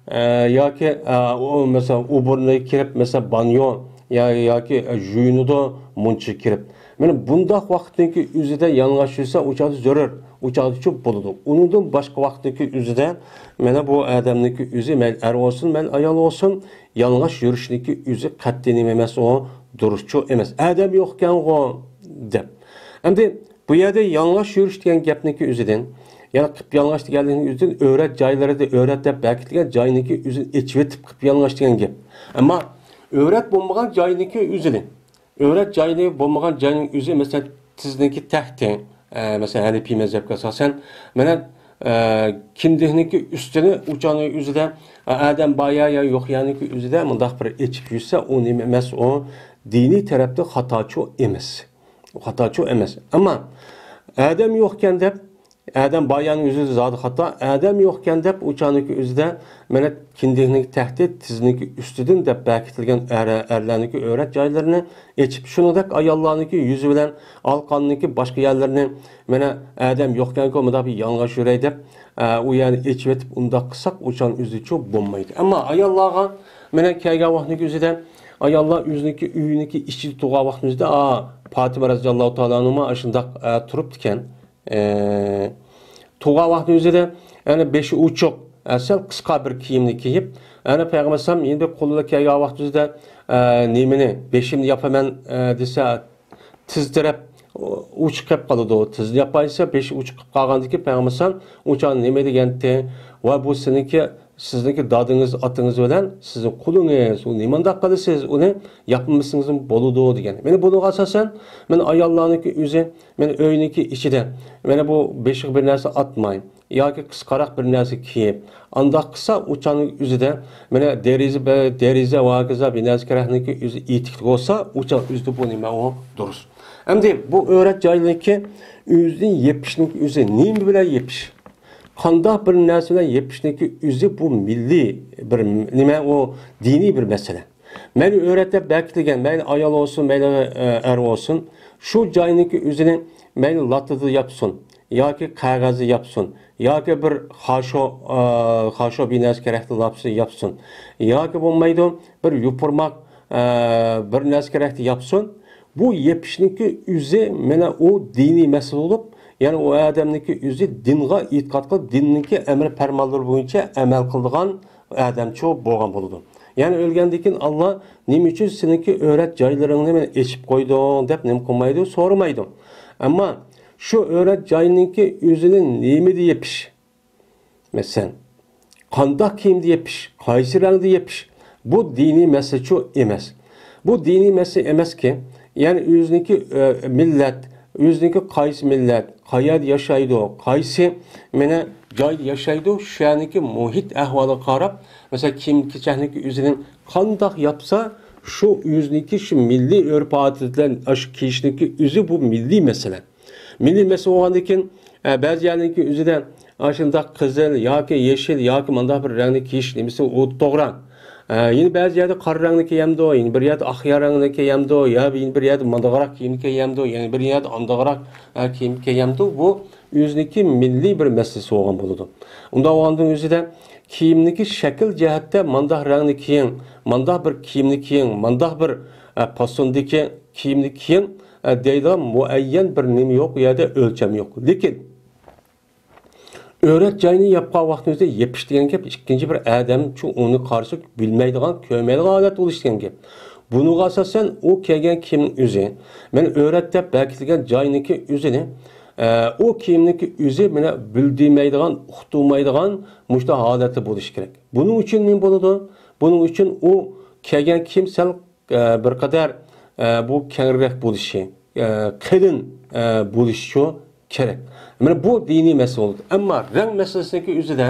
ئە، ياكى، ئە، ئۇ، مەسىلەن، ئوبورنىي كىرىپ، مەسىلەن، بانيو يا-، ياكى، ئە، يۇيۇنىدۇ، مۇنچىغا كىرىپ. مانا بۇنداق ۋاقىتنىڭكى ئۆزىدە يالىڭاچ يۈرسە، ئۇ چاغدا زۆرۈر، ئۇ چاغدا چوپ بولىدۇ. ئۇنىڭدىن باشقا ۋاقىتنىڭكى ئۆزىدە، مانا بۇ ئادەمنىڭكى ئۆزى، مەيلى ئەر بولسۇن، مەيلى ئايال بولسۇن، يالىڭاچ يۈرۈشنىڭكى ئۆزى قەتئىي نېمە ئەمەس، ئۇ دۇرۇسچۇ ئەمەس. ئادەم يوقكەنغۇ دەپ. ئەمدى بۇ يەردە يالىڭاچ يۈرۈش دېگەن گەپنىڭكى ئۆزىدىن، يەنى قىپيالىڭاچ دېگەنلىكنىڭ ئۆزىدىن ئۆرەت جايلىرىدا، ئۆرەت دەپ بەكىتىلگەن جاينىڭكى ئۆزىنى ئېچىۋېتىپ قىپيالىڭاچ دېگەن گەپ. ئەمما ئۆرەت بولمىغان جاينىڭكى ئۆزىنى، ئۆرەت جاينى بولمىغان جاينىڭ ئۆزى، مەسىلەن، تىزنىڭكى تەختى، ئە، مەسىلەن، ھەنىپىي مەزھەپكە ئاساسەن، مانا، ئە، كىندىكنىڭكى ئۈستىنى ئۇچانىڭ ئۆزىدە، ئە، ئادەم بار يا، يا يوق يەرنىڭكى ئۆزىدە مۇنداق بىر ئېچىپ يۈرسە، ئۇ نېمە ئەمەس، ئۇ دىنىي تەرەپتە خاتاچۇ ئەمەس. خاتاچۇ ئەمەس. ئەمما ئادەم يوقكەن دەپ، ئادەم بار يەرنىڭ ئۆزىدە زادى خاتا، ئادەم يوقكەن دەپ ئۇچانىڭكى ئۆزىدە، مانا، كىندىكنىڭكى تەختى تىزنىڭكى ئۈستىدىن دەپ بەكىتىلگەن ئەر-، ئەرلەرنىڭكى ئۆرەت جايلىرىنى ئېچىپ، شۇنىڭدەك ئاياللارنىڭكى يۈزى بىلەن ئالقاننىڭكى باشقا يەرلىرىنى، مانا، ئادەم يوقكەنكۇ، مۇنداق بىر يالىڭاچ يۈرەي دەپ، ئە، ئۇ يەرنى ئېچىۋېتىپ ئۇنداق قىلساق، ئۇچان ئۆزىچۇ بولمايدۇ. ئەمما ئاياللارغا، مانا، كەلگەن ۋاقىتنىڭكى ئۆزىدە، ئاياللار ئۆزىنىڭكى ئۆيىنىڭكى ئىچىدە تۇرغان ۋاقتىمىزدا، ئا، پاتىمە رەزىياللاھۇ تائالا ئەنھۇما ئاشۇنداق، ئە، تۇرۇپتىكەن. ئە، تۇرغان ۋاقتىمىزدا، يەنى بېشى ئوچۇق، ئە، سەل قىسقا بىر كىيىمنى كىيىپ، يەنى پەيغەمبەر ئەلەيھىسسالام يەنە بىر قولىدا كەلگەن ۋاقتىمىزدا، ئە، نېمىنى، بېشىمنى ياپىمەن، ئە، دېسە، تىز تەرەپ ئوچۇق قېلىپ قالىدۇ. تىزنى ياپايسا، بېشى ئوچۇق قېلىپ قالغاندىن كېيىن پەيغەمبەر ئەلەيھىسسالام ئۇ چاغدا نېمە دېگەنتى؟ ۋە بۇ سېنىڭكى، سىزنىڭكى دادىڭىز، ئاتىڭىز بىلەن سىزنىڭ قۇلىڭىز، ئۇ نېمانداق قىلىسىز؟ ئۇنى ياپمىسىڭىزمۇ بولىدۇ دېگەن. مانا بۇنىڭغا ئاساسەن، مانا ئاياللارنىڭكى ئۆزى، مانا ئۆينىڭكى ئىچىدە، مانا بۇ بېشىغا بىر نەرسە ئاتماي، ياكى قىسقىراق بىر نەرسە كىيىپ، ئانداق قىلسا، ئۇ چاغنىڭ ئۆزىدە، مانا دېرىزە، دېرىزە ۋە ھاكازا بىر نەرسە كېرەكنىڭكى ئۆزى ئېتىكلىك بولسا، ئۇ چاغ ئۆزىدە بۇ نېمە ئۇ دۇرۇس. ئەمدى بۇ ئۆرەت جاينىڭكى ئۆزىنى يېپىشنىڭ ئۆزى نېمە بىلەن يېپىش؟ قانداق بىر نەرسە بىلەن يېپىشنىڭكى ئۆزى بۇ مىللىي بىر نېمە، ئۇ دىنىي بىر مەسىلە. مەيلى ئۆرەت دەپ بەكىتىلگەن، مەيلى ئايال بولسۇن، مەيلى، ئە، ئەر بولسۇن، شۇ جاينىڭكى ئۆزىنى مەيلى لاتىدا ياپسۇن، ياكى قەغەزدە ياپسۇن، ياكى بىر خاشو، ئە، خاشو بىر نەرسە كېرەكلىك لاتىدا ياپسۇن، ياكى بولمايدۇ، بىر يوپۇرماق، ئە، بىر نەرسە كېرەكلىك ياپسۇن. بۇ يېپىشنىڭكى ئۆزى مانا ئۇ دىنىي مەسىلە بولۇپ، يەنى ئۇ ئادەمنىڭكى ئۆزى دىنغا ئېتىقاد قىلىپ، دىننىڭكى ئەمر پەرمانلىرى بويىچە ئەمەل قىلىدىغان ئادەمچۇ بولغان بولىدۇ. يەنى ئۆلگەندىن كېيىن ئاللا نېمە ئۈچۈن سېنىڭكى ئۆرەت جايلىرىڭنى مانا ئېچىپ قويدۇڭ دەپ نېمە قىلمايدۇ، سورىمايدۇ. ئەمما شۇ ئۆرەت جاينىڭكى ئۆزىنى نېمىدە يېپىش؟ مەسىلەن، قانداق كىيىمدە يېپىش، قايسى رەڭدە يېپىش، بۇ دىنىي مەسىلىچۇ ئەمەس. بۇ دىنىي مەسىلە ئەمەسكى، يەنى ئۆزىنىڭكى، ئە، مىللەت، ئۆزىنىڭكى قايسى مىللەت، قەيەردە ياشايدۇ، قايسى مانا جايدا ياشايدۇ، شۇ يەرنىڭكى مۇھىت ئەھۋالىغا قاراپ، مەسىلەن، كىيىم-كېچەكنىڭكى ئۆزىنى قانداق ياپسا، شۇ ئۆزىنىڭكى شۇ مىللىي ئۆرپ-ئادىتى بىلەن ئاشۇ كىيىشنىڭكى ئۆزى بۇ مىللىي مەسىلە. مىللىي مەسىلە بولغاندىن كېيىن، ئە، بەزى يەرنىڭكى ئۆزىدە ئاشۇنداق قىزىل ياكى يېشىل ياكى مانداق بىر رەڭنى كىيىش نېمىسى ئۇ توغرا. ئە، يەنە بەزى يەردە قارا رەڭنى كىيەمدۇ، يەنە بىر يەردە ئاق رەڭنى كىيەمدۇ، يا يەنە بىر يەردە مانداغراق كىيىم كىيەمدۇ، يەنە بىر يەردە ئانداغراق، ئە، كىيىم كىيەمدۇ. بۇ ئۆزىنىڭكى مىللىي بىر مەسىلىسى بولغان بولىدۇ. ئۇنداق بولغاندىن ئۆزىدە كىيىمنىڭكى شەكىل جەھەتتە مانداق رەڭنى كىيىڭ، مانداق بىر كىيىمنى كىيىڭ، مانداق بىر، ئە، پاسوندىكى كىيىمنى كىيىڭ، ئە، دەيدىغان مۇئەييەن بىر نېمە يوق، ئۇ يەردە ئۆلچەم يوق. لېكىن ئۆرەت جاينى ياپقان ۋاقتىمىزدا يېپىش دېگەن گەپ ئىككىنچى بىر ئادەمچۇ ئۇنى قارىسا بىلمەيدىغان، كۆرمەيدىغان ھالەت بولۇش دېگەن گەپ. بۇنىڭغا ئاساسەن ئۇ كىيگەن كىيىمنىڭ ئۆزى، مانا ئۆرەت دەپ بەكىتىلگەن جاينىڭكى ئۆزىنى، ئە، ئۇ كىيىمنىڭكى ئۆزى مانا بىلدۈرمەيدىغان، ئۇقتۇرمايدىغان مۇشۇنداق ھالەتتە بولۇشى كېرەك. بۇنىڭ ئۈچۈن نېمە بولىدۇ؟ بۇنىڭ ئۈچۈن ئۇ كىيگەن كىيىم سەل ئە، بىر قەدەر، ئە، بۇ كەڭرەك بولۇشى، ئە، قېلىن، ئە، بولۇشىچۇ كېرەك. مانا بۇ دىنىي مەسىلە بولىدۇ. ئەمما رەڭ مەسىلىسىنىڭكى ئۆزىدە،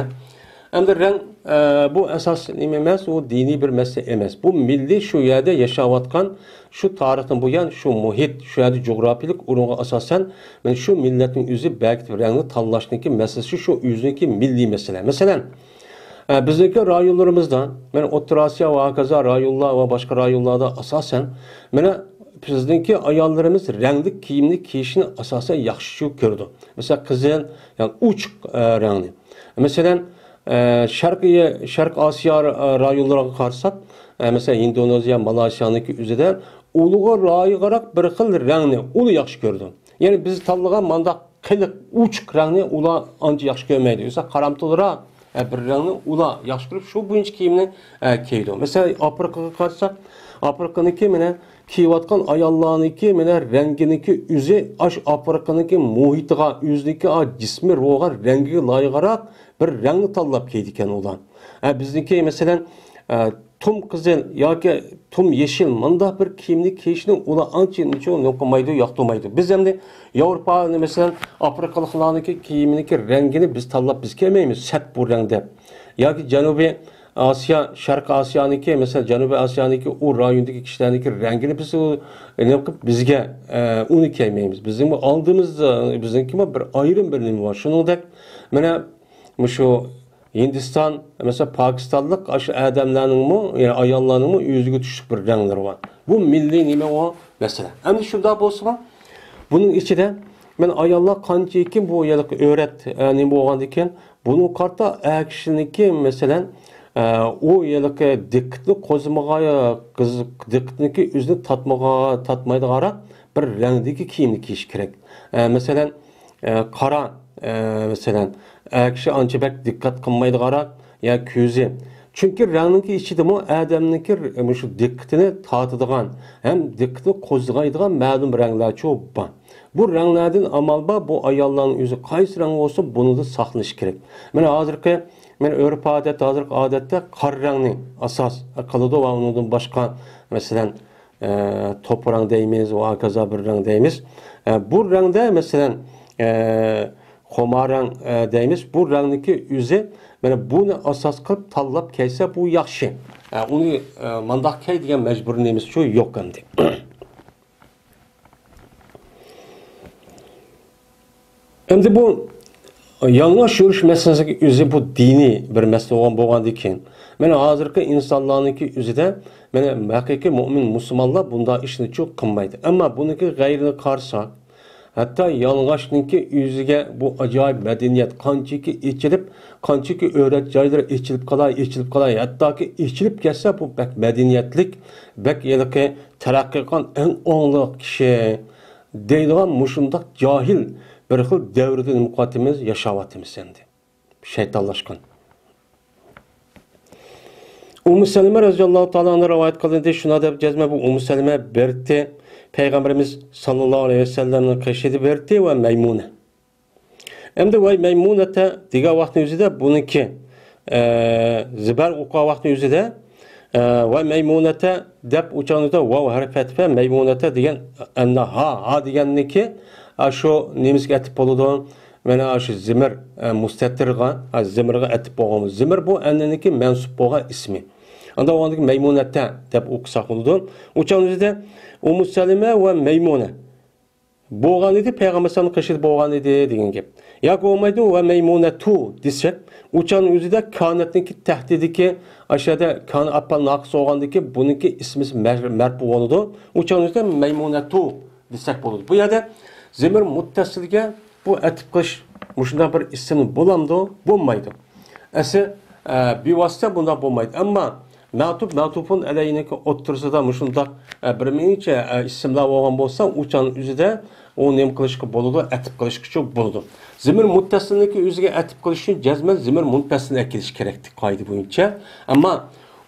ئەمدى رەڭ، ئە، بۇ ئاساس نېمە ئەمەس، ئۇ دىنىي بىر مەسىلە ئەمەس. بۇ مىللىي شۇ يەردە ياشاۋاتقان، شۇ تارىختىن بۇيان شۇ مۇھىت، شۇ يەردە جۇغراپىيەلىك ئورۇنغا ئاساسەن، مانا شۇ مىللەتنىڭ ئۆزى بەلكى رەڭنى تاللاشنىڭكى مەسىلىسى شۇ ئۆزىنىڭكى مىللىي مەسىلە. مەسىلەن، ئە، بىزنىڭكى رايونلىرىمىزدا، مانا ئوتتۇرا ئاسىيا ۋە ھاكازا رايونلار ۋە باشقا رايونلاردا ئاساسەن، مانا بىزنىڭكى ئاياللىرىمىز رەڭلىك كىيىمنى كىيىشنى ئاساسەن ياخشى كۆرىدۇ. مەسىلەن، قىزىل، ياكى ئوچۇق، ئە، رەڭنى. مەسىلەن، ئە، شەرقىي، شەرق ئاسىيا، ئە، رايونلىرىغا قارىساق، ئە، مەسىلەن، ئىندونېزىيە، مالايسىيانىڭكى ئۆزىدە ئۇلىغا لايىقراق بىر خىل رەڭنى ئۇلار ياخشى كۆرىدۇ. يەنى بىز تاللىغان مانداق قېلىق، ئوچۇق رەڭنى ئۇلار ئانچە ياخشى كۆرمەيدۇ. بولسا قارامتۇلراق، ئە، بىر رەڭنى ئۇلار ياخشى كۆرۈپ، شۇ بويىچە كىيىمنى، ئە، كىيىدۇ. مەسىلەن، ئافرىقىغا قارىساق، ئافرىقىنىڭكى مانا كىيىۋاتقان ئاياللارنىڭكى مانا رەڭگىنىڭكى ئۆزى ئاشۇ ئافرىقىنىڭكى مۇھىتىغا، ئۆزىنىڭكى ئا جىسمىي روغا رەڭگىگە لايىقراق بىر رەڭنى تاللاپ كىيىدىكەن ئۇلار. ئە، بىزنىڭكى مەسىلەن، ئە، تۇم قىزىل ياكى تۇم يېشىل مۇنداق بىر كىيىمنى كىيىشنى ئۇلار ئانچە نېمە قىلمايدۇ، ياقتۇرمايدۇ. بىز ئەمدى ياۋروپانى، مەسىلەن، ئافرىقىلىقلارنىڭكى كىيىمىنىڭكى رەڭگىنى بىز تاللاپ بىز كىيمەيمىز، سەت بۇ رەڭ دەپ. ياكى جەنۇبىي ئاسىيا، شەرقىي ئاسىيانىڭكى، مەسىلەن، جەنۇبىي ئاسىيانىڭكى ئۇ رايوندىكى كىشىلەرنىڭكى رەڭگىنى بىز ئۇ، نېمە قىلىپ بىزگە، ئە، ئۇنى كىيمەيمىز. بىزنىڭ ئالدىمىزدا، بىزنىڭكىمۇ بىر ئايرىم بىر نېمە بار. شۇنىڭدەك، مانا مۇشۇ ھىندىستان، مەسىلەن، پاكىستانلىق ئاشۇ ئادەملەرنىڭمۇ، يەنى ئاياللارنىڭمۇ ئۆزىگە تۇشلۇق بىر رەڭلىرى بار. بۇ مىللىي نېمە ئۇ مەسىلە. ئەمدى شۇنداق بولسىمۇ، بۇنىڭ ئىچىدە مانا ئاياللار قانچىكى بۇ ھېلىقى ئۆرەت، ئە، نېمە بولغاندىكىن، بۇنىڭغا قارىتا ئەر كىشىنىڭكى، مەسىلەن، ئە، ئۇ ھېلىقى دىققىتىنى قوزغىمىغا-، قىز-، دىققىتىنىڭكى ئۆزىنى تارتمىغا-، تارتمايدىغانراق بىر رەڭدىكى كىيىمنى كىيىش كېرەك. ئە، مەسىلەن، ئە، قارا، ئە، مەسىلەن، ئەر كىشى ئانچە بەك دىققەت قىلمايدىغانراق، يا كۆزى. چۈنكى رەڭنىڭكى ئىچىدىمۇ ئادەمنىڭكى مۇشۇ دىققىتىنى تارتىدىغان ھەم دىققىتىنى قوزغايدىغان مەلۇم رەڭلەرچۇ بار. بۇ رەڭلەردىن ئامال بار، بۇ ئاياللارنىڭ ئۆزى قايسى رەڭ بولسا، بۇنىڭدىن ساقلىنىش كېرەك. مانا ھازىرقى، مانا ئۆرپ-ئادەت، ھازىرقى ئادەتتە قارا رەڭنى ئاساس قىلىدۇ ۋە ئۇنىڭدىن باشقا، مەسىلەن، ئە، توپا رەڭ دەيمىز، ۋە ھاكازا بىر رەڭ دەيمىز. ئە، بۇ رەڭدە، مەسىلەن، ئە، خۇمار رەڭ، ئە، دەيمىز. بۇ رەڭنىڭكى ئۆزى، مانا بۇنى ئاساس قىلىپ تاللاپ كىيسە، بۇ ياخشى. ئە، ئۇنى، ئە، مانداق كىي دېگەن مەجبۇرىي نېمىسى يوق ئەمدى. ئەمدى بۇ يالىڭاچ يۈرۈش مەسىلىسىگە ئۆزى بۇ دىنىي بىر مەسىلە بولغان بولغاندىكىن، مانا ھازىرقى ئىنسانلارنىڭكى ئۆزىدە، مانا ھەقىقىي مۆمىن مۇسۇلمانلار بۇنداق ئىشنىچۇ قىلمايدۇ. ئەمما بۇنىڭكى غەيرىنى قارىساق، ھەتتا يالىڭاچنىڭكى ئۆزىگە بۇ ئاجايىپ مەدەنىيەت قانچىكى ئېچىلىپ، قانچىكى ئۆرەت جايلىرى ئېچىلىپ قالاي، ئېچىلىپ قالاي، ھەتتاكى ئېچىلىپ كەتسە، بۇ بەك مەدەنىيەتلىك، بەك ھېلىقى تەرەققىي قىلغان ئەڭ ئوڭلۇق كىشى دەيدىغان مۇشۇنداق جاھىل بىر خىل دەۋردە نېمە قىلىۋاتىمىز، ياشاۋاتىمىز ئەمدى. شەيتانلاشقان. ئۇممۇ سەلىمە رەزىياللاھۇ تائالا ئەنھا رىۋايەت قىلىندى، شۇنداق دەپ جەزمەن بۇ ئۇممۇ سەلىمە بەردى، پەيغەمبىرىمىز ساللاللاھۇ ئەلەيھى ۋەسەللەمنىڭ قېشىدا بەردى ۋە مەيمۇنە. ئەمدى ۋاي مەيمۇنەتە دېگەن ۋاقىتنىڭ ئۆزىدە بۇنىڭكى، ئە، زىبەر ئوقۇغان ۋاقىتنىڭ ئۆزىدە، ئە، ۋاي مەيمۇنەتە دەپ ئوچاندا ۋاۋ ھەرپ ئەتىپە مەيمۇنەتە دېگەن ئەننا ھا، ھا دېگەننىكى، ئا، شۇ نېمىسىگە ئەتىپ بولىدۇ؟ مانا شۇ زىمىر، ئە، مۇستەتىرغا، ئا، زىمىرغا ئەتىپ بولغان. زىمىر بۇ ئەننىنىكى مەنسۇپ بولغان ئىسمى. ئاندا ئاندىكى مەيمۇنەتە دەپ ئوقۇساق بولىدۇ. ئوچاندا ئۆزىدە ئۇممۇ سەلىمە ۋە مەيمۇنە بولغان ئىدى، پەيغەمبەر ئەلەيھىسسالامنىڭ قېشىدا بولغان ئىدى دېگەن گەپ. ياكى بولمايدۇ، ۋە مەيمۇنەتۇ دېسەك، ئۇچان ئۆزىدە كانەتنىڭكى تەھتىدىكى، ئاشۇ يەردە كان ئاپپال ناقىس بولغاندىكى بۇنىڭكى ئىسمى مەر-، مەرپۇ بولىدۇ. ئۇچان ئۆزىدە مەيمۇنەتۇ دېسەك بولىدۇ. بۇ يەردە زىمىر مۇتتەسىلگە بۇ ئەتىپ قىلىش مۇشۇنداق بىر ئىسىم بولامدۇ؟ بولمايدۇ. ئەسلى، ئە، بىۋاسىتە بۇنداق بولمايدۇ. ئەمما مەتۇپ، مەتۇپۇن ئەلەيھىنىڭكى ئوتتۇرىسىدا مۇشۇنداق، ئە، بىر مۇنچە، ئە، ئىسىملار بولغان بولسا، ئۇچان ئۆزىدە ئۇ نېمە قىلىشقا بولىدۇ؟ ئەتىپ قىلىشقىچۇ بولىدۇ. زىمىر مۇتتەسىلنىڭكى ئۆزىگە ئەتىپ قىلىش ئۈچۈن جەزمەن زىمىر مۇنپەسىلنى ئەكېلىش كېرەكتى قائىدە بويىچە. ئەمما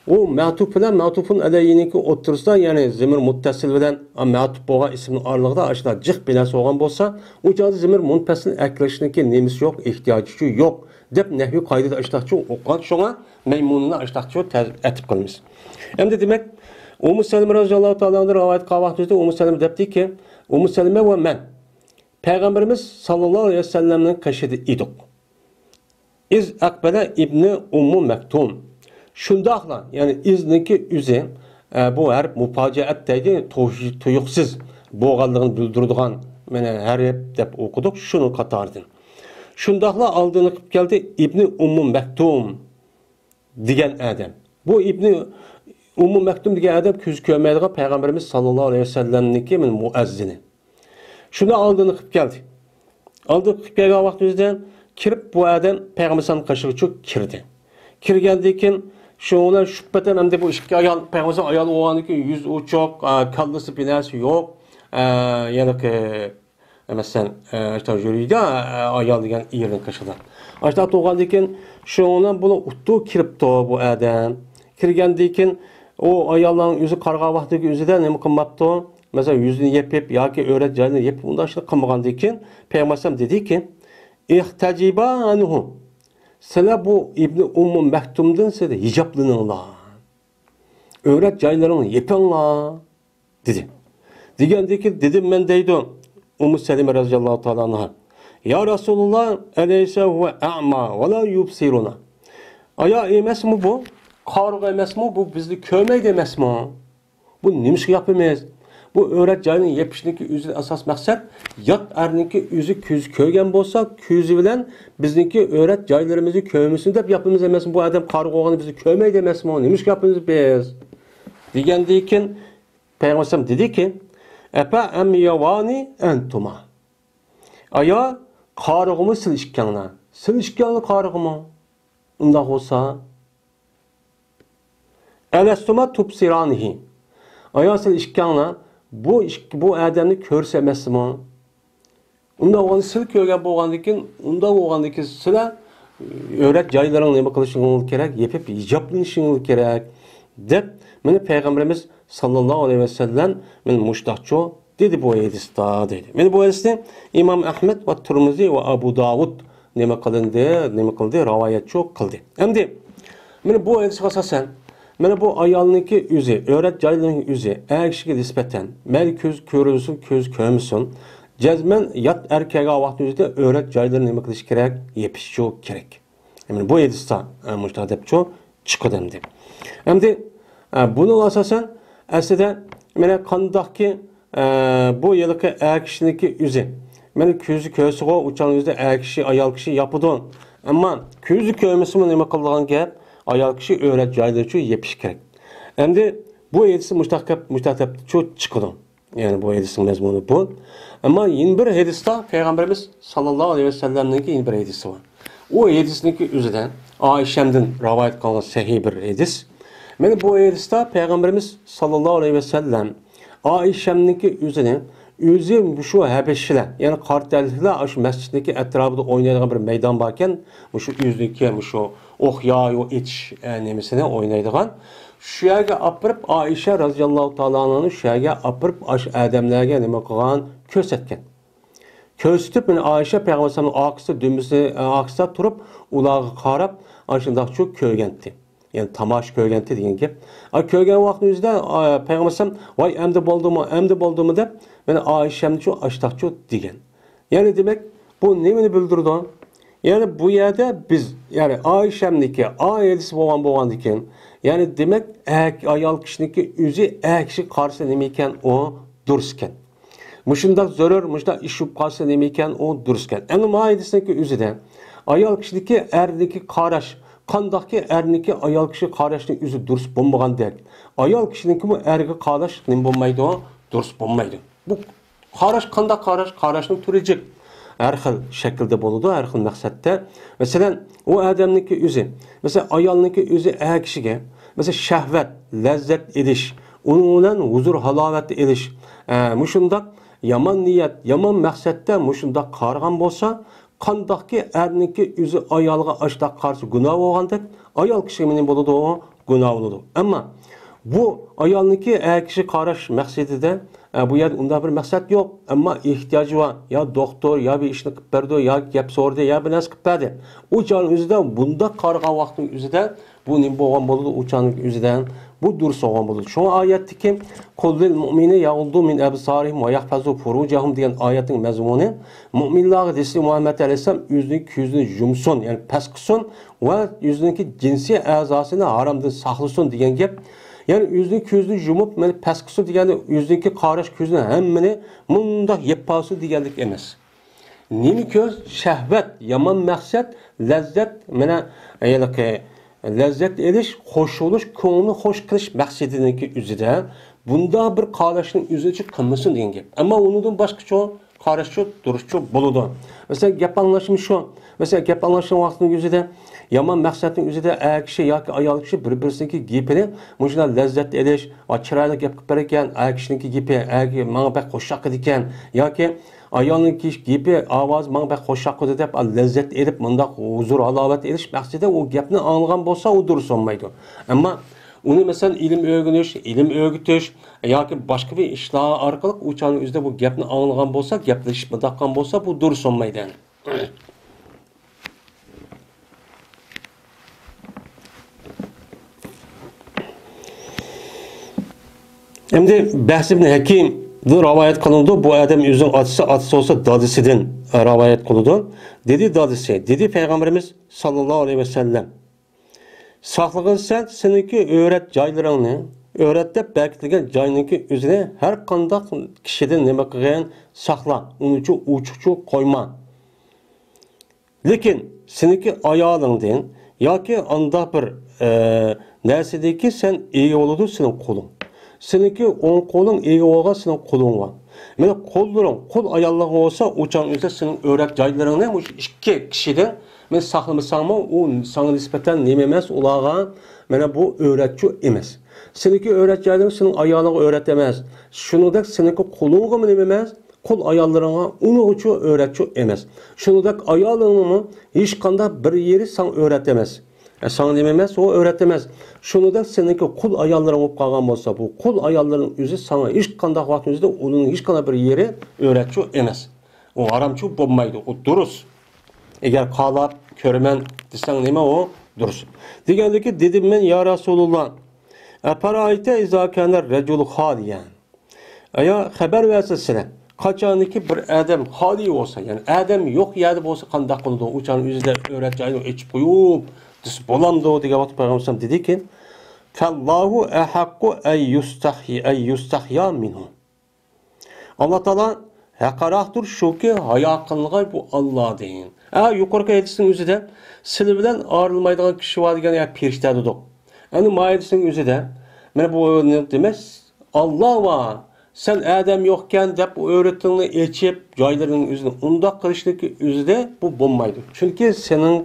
ئۇ مەتۇپ بىلەن مەتۇپۇن ئەلەيھىنىڭكى ئوتتۇرىسىدا، يەنى زىمىر مۇتتەسىل بىلەن مەتۇپ بولغان ئىسىمنىڭ ئارىلىقىدا ئاشۇنداق جىق بىناسى بولغان بولسا، ئۇ چاغدا زىمىر مۇنپەسىل ئەكېلىشنىڭكى نېمىسى يوق، ئېھتىياجىچۇ يوق، دەپ نەھۋىي قائىدىدە ئاشۇنداقچۇ ئوقۇغان. شۇڭا مەيمۇنىنى ئاشۇنداقچۇ تەز-، ئەتىپ قىلىمىز. ئەمدى دېمەك، ئۇممۇ سەلىمە رەزىياللاھۇ تائالا ئەنھا رىۋايەت قىلغان ۋاقتىمىزدا ئۇممۇ سەلىمە دەپتىكى، ئۇممۇ سەلىمە ۋە مەن پەيغەمبىرىمىز ساللاللاھۇ ئەلەيھى ۋەسەللەمنىڭ قېشىدا ئىدۇق. ئىز ئەقبەلە ئىبنى ئۇممۇ مەكتۇم. شۇنداقلا، يەنى ئىزنىڭكى ئۆزى، ئە، بۇ ھەرپ مۇپاجىئەت دەيدۇ، تۇيۇقسىز بولغانلىقىنى بىلدۈرىدىغان، مانا، ھەرپ دەپ ئوقۇدۇق، شۇنىڭ قاتارىدىن. شۇنداقلا ئالدىن قىلىپ كەلدى، ئىبنى ئۇممۇ مەكتۇم دېگەن ئادەم. بۇ ئىبنى ئۇممۇ مەكتۇم دېگەن ئادەم كۆزى كۆرمەيدىغان پەيغەمبىرىمىز ساللاللاھۇ ئەلەيھى ۋەسەللەمنىڭكى مۇئەززىنى. شۇنى ئالدىن قىلىپ كەلدى. ئالدىن قىلىپ كەلگەن ۋاقتىمىزدا كىرىپ، بۇ ئادەم پەيغەمبەر ئەلەيھىسسالام قېشىغىچە كىردى. كىرگەندىن كېيىن شۇنىڭ بىلەن شۇبھەتەن ئەمدى بۇ ئىككى ئايال، پەيغەمبەر ئەلەيھىسسالام ئايال بولغاندىن كېيىن يۈزى ئوچۇق، ئە، كاللىسى بىر نەرسە يوق، ئە، يەنى مەسىلەن، ئە، ئاشتا يۈرىدۇ، ئە، ئايال دېگەن ئېرىنىڭ قېشىدا. ئاشتا تۇرغاندىن كېيىن شۇنىڭ بىلەن بۇنى ئۇتتۇ كىرىپتۇ بۇ ئادەم. كىرگەندىن كېيىن ئۇ ئاياللارنىڭ ئۆزى قارىغان ۋاقتىدىكى ئۆزىدە نېمە قىلماپتۇ؟ مەسىلەن، يۈزىنى يېپىپ ياكى ئۆرەت جايلىرىنى يېپىپ، ئۇنداق ئىشلار قىلمىغاندىن كېيىن پەيغەمبەر ئەلەيھىسسالام دېدىكى، ئىھتەجىبا ئەنھۇ. سىلەر بۇ ئىبنى ئۇممۇ مەكتۇمدىن سىلەر ھىجابلىنىڭلار. ئۆرەت جايلىرىڭنى يېپىڭلار، دېدى. دېگەندىن كېيىن دېدىم مەن، دەيدۇ ئۇممۇ سەلىمە رەزىياللاھۇ تائالا ئەنھا، يا رەسۇلاللا، ئەلەيسە ھۇۋە ئەما ۋە لا يۇبسىرۇنا؟ ئايا ئەمەسمۇ بۇ؟ قارىغۇ ئەمەسمۇ بۇ؟ بىزنى كۆرمەيدۇ ئەمەسمۇ؟ بۇ نېمىشقا ياپىمىز؟ بۇ ئۆرەت جاينى يېپىشنىڭكى ئۆزى ئاساس مەقسەت، يات ئەرنىڭكى ئۆزى كۆزى كۆرگەن بولسا، كۆزى بىلەن بىزنىڭكى ئۆرەت جايلىرىمىزنى كۆرمىسۇن دەپ ياپىمىز ئەمەسمۇ؟ بۇ ئادەم قارىغۇ بولغاندا بىزنى كۆرمەيدۇ ئەمەسمۇ؟ نېمىشقا ياپىمىز بىز؟ دېگەندىن كېيىن پەيغەمبەر ئەلەيھىسسالام دېدىكى، ئەپە ئەم يەۋانى ئەنتۇما؟ ئايا، قارىغۇمۇ سىل ئىككىڭلار؟ سىل ئىككىڭلار قارىغۇمۇ؟ ئۇنداق بولسا، ئەلەستۇما تۇبسىرانىھى؟ ئايا، سىل ئىككىڭلار بۇ ئىك-، بۇ ئادەمنى كۆرسە ئەمەسمۇ؟ ئۇنداق بولغاندا سىل كۆرگەن بولغاندىكىن، ئۇنداق بولغاندىكىن سىلەر ئۆرەت جايلىرىڭ نېمە قىلىشىڭلار كېرەك؟ يېپىپ ھىجابلىنىشىڭلار كېرەك، دەپ مانا پەيغەمبىرىمىز ساللاللاھۇ ئەلەيھى ۋەسەللەم مانا مۇشتاقچۇ دېدى بۇ ھەدىستە، دەيدۇ. مانا بۇ ھەدىسنى ئىمام ئەھمەد ۋە تۇرمۇزى ۋە ئەبۇ داۋۇد نېمە قىلىندى، نېمە قىلدى، راۋايەتچۇ قىلدى. ئەمدى مانا بۇ ھەدىسكە ئاساسەن، مانا بۇ ئايالنىڭكى ئۆزى، ئۆرەت جايلىرىنىڭ ئۆزى ئەر كىشىگە نىسبەتەن، مەيلى كۆز كۆرۈنسۇن، كۆز كۆرمىسۇن، جەزمەن يات ئەر كەلگەن ۋاقىتنىڭ ئۆزىدە ئۆرەت جايلىرىنى نېمە قىلىش كېرەك؟ يېپىشچۇ كېرەك. مانا بۇ ھەدىستە، ئە، مۇشۇنداق دەپچۇ چىقىدۇ ئەمدى. ئەمدى، ئە، بۇنىڭغا ئاساسەن، ئەسلىدە، مانا قانداقكى، ئە، بۇ ھېلىقى ئەر كىشىنىڭكى ئۆزى، مانا كۆزى كۆرسىغۇ، ئۇ چاغنىڭ ئۆزىدە ئەر كىشى، ئايال كىشى ياپىدۇ. ئەمما كۆزى كۆرمىسىمۇ نېمە قىلىدىغان گەپ؟ ئايال كىشى ئۆرەت جايلىرىچۇ يېپىش كېرەك. ئەمدى بۇ ھەدىستە مۇشۇنداق گەپ، مۇشۇنداق دەپچۇ چىقىدۇ. يەنى بۇ ھەدىسنىڭ مەزمۇنى بۇ. ئەمما يەنە بىر ھەدىستە پەيغەمبىرىمىز ساللاللاھۇ ئەلەيھى ۋەسەللەمنىڭكى يەنە بىر ھەدىسى بار. ئۇ ھەدىسنىڭكى ئۆزىدە ئائىشەمدىن رىۋايەت قىلغان سەھىھ بىر ھەدىس. مانا بۇ ھەدىستە پەيغەمبىرىمىز ساللاللاھۇ ئەلەيھى ۋەسەللەم ئائىشەمنىڭكى ئۆزىنى، ئۆزى مۇشۇ ھەبەشىلەر، يەنى قارا تەنلىكلەر ئاشۇ مەسچىتنىڭكى ئەتراپىدا ئوينايدىغان بىر مەيدان باركەن، مۇشۇ ئۆزىنىڭكى مۇشۇ ئوق يايۇ ئېتىش، ئە، نېمىسىنى ئوينايدىغان. شۇ يەرگە ئاپىرىپ، ئائىشە رازىياللاھۇ تائالا ئەنھانى شۇ يەرگە ئاپىرىپ، ئاشۇ ئادەملەرگە نېمە قىلغان؟ كۆرسەتكەن. كۆرسىتىپ، مانا ئائىشە پەيغەمبەر ئەلەيھىسسالامنىڭ ئارقىسىدا، دۈمبىسى، ئارقىسىدا تۇرۇپ، ئۇلارغا قاراپ، ئاشۇنداقچۇ كۆرگەنتى. يەنى تاماشا كۆرگەنتى دېگەن گەپ. ئا، كۆرگەن ۋاقتىنىڭ ئۆزىدە، ئا، پەيغەمبەر ئەلەيھىسسالام، ۋاي، ئەمدى بولدىمۇ، ئەمدى بولدىمۇ دەپ، مانا ئائىشەمنىچۇ ئاشتاقچۇ دېگەن. يەنى دېمەك، بۇ نېمىنى بىلدۈرىدۇ؟ يەنى بۇ يەردە بىز، يەنى ئائىشەمنىڭكى ئائىلىسى بولغان بولغاندىكىن، يەنى دېمەك، ئەك-، ئايال كىشىنىڭكى ئۆزى ئەر كىشىگە قارىسا نېمە ئىكەن، ئۇ دۇرۇس ئىكەن. مۇشۇنداق زۆرۈر، مۇشۇنداق ئىش بولۇپ قالسا نېمە ئىكەن، ئۇ دۇرۇس ئىكەن. ئەمما ما ھەدىسنىڭكى ئۆزىدە ئايال كىشىنىڭكى ئەرنىڭكى قاراش، قانداقكى ئەرنىڭكى ئايال كىشىگە قاراشنىڭ ئۆزى دۇرۇس بولمىغاندەك، ئايال كىشىنىڭكىمۇ ئەرگە قاراش نېمە بولمايدۇ؟ دۇرۇس بولمايدۇ. بۇ قاراش قانداق قاراش؟ قاراشنىڭ تۈرى جىق. ھەر خىل شەكىلدە بولىدۇ، ھەر خىل مەقسەتتە. مەسىلەن، ئۇ ئادەمنىڭكى ئۆزى، مەسىلەن، ئايالنىڭكى ئۆزى ئەر كىشىگە، مەسىلەن، شەھۋەت، لەززەت ئېلىش، ئۇنىڭ بىلەن ھۇزۇر-ھالاۋەت ئېلىش، ئە، مۇشۇنداق يامان نىيەت، يامان مەقسەتتە مۇشۇنداق قارىغان بولسا، قانداقكى ئەرنىڭكى ئۆزى ئايالغا ئاشتاق قارىسا گۇناھ بولغاندەك، ئايال كىشىگە نېمە بولىدۇ؟ گۇناھ بولىدۇ. ئەمما بۇ ئايالنىڭكى ئەر كىشى قاراش مەقسىتىدە، ئە، بۇ يەردە ئۇنداق بىر مەقسەت يوق. ئەمما ئېھتىياجى بار. يا دوختۇر، يا بىر ئىشنى قىلىپ بەردى، يا گەپ سورىدى، يا بىر نەرسە قىلىپ بەردى. ئۇ چاغنىڭ ئۆزىدە، بۇنداق قارىغان ۋاقىتنىڭ ئۆزىدە بۇ نېمە بولغان بولىدۇ؟ ئۇ چاغنىڭ ئۆزىدە بۇ دۇرۇس بولغان بولىدۇ. شۇڭا ئايەتتىكى «قۇل لىل مۇئمىنىنە يەغۇددۇ مىن ئەبسارىھىم ۋە يەھپەزۇ فۇرۇجەھۇم» دېگەن ئايەتنىڭ مەزمۇنى، مۇئمىنلارغا دېسە مۇھەممەد ئەلەيھىسسالام ئۆزىنىڭ كۆزىنى يۇمسۇن، يەنى پەس قىلسۇن ۋە ئۆزىنىڭكى جىنسىي ئەزاسىنى ھارامدىن ساقلىسۇن دېگەن گەپ. يەنى ئۆزىنىڭ كۆزىنى يۇمۇپ، مانا پەس قىلسۇن دېگەندە ئۆزىنىڭكى قاراش كۆزىنى ھەممىنى مۇنداق يېپىپ قالسۇن دېگەنلىك ئەمەس. نېمە كۆز؟ شەھۋەت، يامان مەقسەت، لەززەت، مانا ھېلىقى لەززەت ئېلىش، خوش بولۇش، كۆڭۈلنى خوش قىلىش مەقسىتىنىڭكى ئۆزىدە بۇنداق بىر قاراشنىڭ ئۆزىچۇ قىلمىسۇن دېگەن گەپ. ئەمما ئۇنىڭدىن باشقىچۇ قاراشچۇ، دۇرۇسچۇ بولىدۇ. مەسىلەن، گەپ ئاڭلاشمۇ شۇ. مەسىلەن، گەپ ئاڭلاشنىڭ ۋاقتىنىڭ ئۆزىدە، يامان مەقسەتنىڭ ئۆزىدە ئەر كىشى ياكى ئايال كىشى بىر-بىرسىنىڭكى گېپىنى مۇشۇنداق لەززەت ئېلىش، ۋە چىرايلىق گەپ قىلىپ بېرىدىكەن، ئەر كىشىنىڭكى گېپى، ئەرگە ماڭا بەك خوش ياقىدىكەن ياكى ئايالنىڭكى گېپى، ئاۋازى ماڭا بەك خوش ياقىدۇ دەپ، لەززەت ئېلىپ، مۇنداق ھۇزۇر-ھالاۋەت ئېلىش مەقسىتىدە ئۇ گەپنى ئاڭلىغان بولسا، ئۇ دۇرۇس بولمايدۇ. ئەمما ئۇنى، مەسىلەن، ئىلىم ئۆگىنىش، ئىلىم ئۆگىتىش ياكى باشقا بىر ئىشلار ئارقىلىق ئۇ چاغنىڭ ئۆزىدە بۇ گەپنى ئاڭلىغان بولسا، گەپلىشىپ مۇنداق قىلغان بولسا، بۇ دۇرۇس بولمايدۇ. ئەمدى بەھس ئىبن ھەكىمدىن رىۋايەت قىلىنىدۇ. بۇ ئادەم ئۆزىنىڭ ئاتىسى، ئاتىسى بولسا دادىسىدىن رىۋايەت قىلىدۇ. دېدى دادىسى، دېدى پەيغەمبىرىمىز ساللاللاھۇ ئەلەيھى ۋەسەللەم، ساقلىغىن سەن سېنىڭكى ئۆرەت جايلىرىڭنى، ئۆرەت دەپ بەكىتىلگەن جاينىڭكى ئۆزىنى ھەر قانداق كىشىدىن نېمە قىلغىن ساقلا، ئۇنىچۇ ئوچۇقچۇ قويما. لېكىن سېنىڭكى ئايالىڭدىن ياكى ئانداق بىر، ئە، نەرسىدىكى سەن ئىگە بولىدۇ سېنىڭ قولۇڭ. سېنىڭكى ئوڭ قولۇڭ ئىگە بولغان سېنىڭ قولۇڭغا. مانا قوللىرىڭ، قول ئاياللىرىڭ بولسا، ئۇ چاغ ئۆزى سېنىڭ ئۆرەت جايلىرىڭنى مۇشۇ ئىككى كىشىدىن مەن ساقلىمىساڭمۇ، ئۇ ساڭا نىسبەتەن نېمە ئەمەس، ئۇلارغا مانا بۇ ئۆرەتچۇ ئەمەس. سېنىڭكى ئۆرەت جايلىرىڭ سېنىڭ ئايالىڭغا ئۆرەت ئەمەس. شۇنىڭدەك سېنىڭكى قولۇڭغىمۇ نېمە ئەمەس، قول ئاياللىرىڭغا ئۇنىڭغىچۇ ئۆرەتچۇ ئەمەس. شۇنىڭدەك ئايالىڭنىمۇ ھېچقانداق بىر يېرى ساڭا ئۆرەت ئەمەس. ئە، ساڭا نېمە ئەمەس، ئۇ ئۆرەت ئەمەس. شۇنىڭدەك سېنىڭكى قول ئاياللىرىڭ بولۇپ قالغان بولسا، بۇ قول ئاياللىرىنىڭ ئۆزى ساڭا ھېچقانداق ۋاقىتنىڭ ئۆزىدە ئۇنىڭ ھېچقانداق بىر يېرى ئۆرەتچۇ ئەمەس. ئۇ ھارامچۇ بولمايدۇ، ئۇ دۇرۇس. ئەگەر قالاپ كۆرىمەن دېسەڭ نېمە ئۇ؟ دۇرۇس. دېگەندىكى دېدىم مەن، يا رەسۇلۇللا، ئەپەرەئەيتە ئىزا كانە رەجۇلۇ خالىيەن. ئايا، خەۋەر بەرسە سىلە، قاچانكى بىر ئادەم خالىي بولسا، يەنى ئادەم يوق يەردە بولسا قانداق بولىدۇ؟ ئۇ چاغنىڭ ئۆزىدە ئۆرەت جاينى ئېچىپ قويۇپ دېسە بولامدۇ دېگەن ۋاقىتتا پەيغەمبەر ئەلەيھىسسالام دېدىكى، فاللاھۇ ئەھەققۇ ئەن يۇستەھيا، ئەن يۇستەھيا مىنھۇ. ئاللا تائالا ھەققىراقتۇر شۇكى، ھايا قىلىنغاي بۇ ئاللادىن. ئە، يۇقىرىقى ھەدىسنىڭ ئۆزىدە سىلى بىلەن ئايرىلمايدىغان كىشى بار دېگەن يا پەرىشتە دېدۇق. ئەنە ما ھەدىسنىڭ ئۆزىدە مانا بۇ دېمەك، ئاللا ۋا سەن ئادەم يوقكەن دەپ ئۆرىتىڭنى ئېچىپ، جايلىرىنىڭ ئۆزىنى ئۇنداق قىلىشنىڭكى ئۆزىدە بۇ بولمايدۇ. چۈنكى سېنىڭ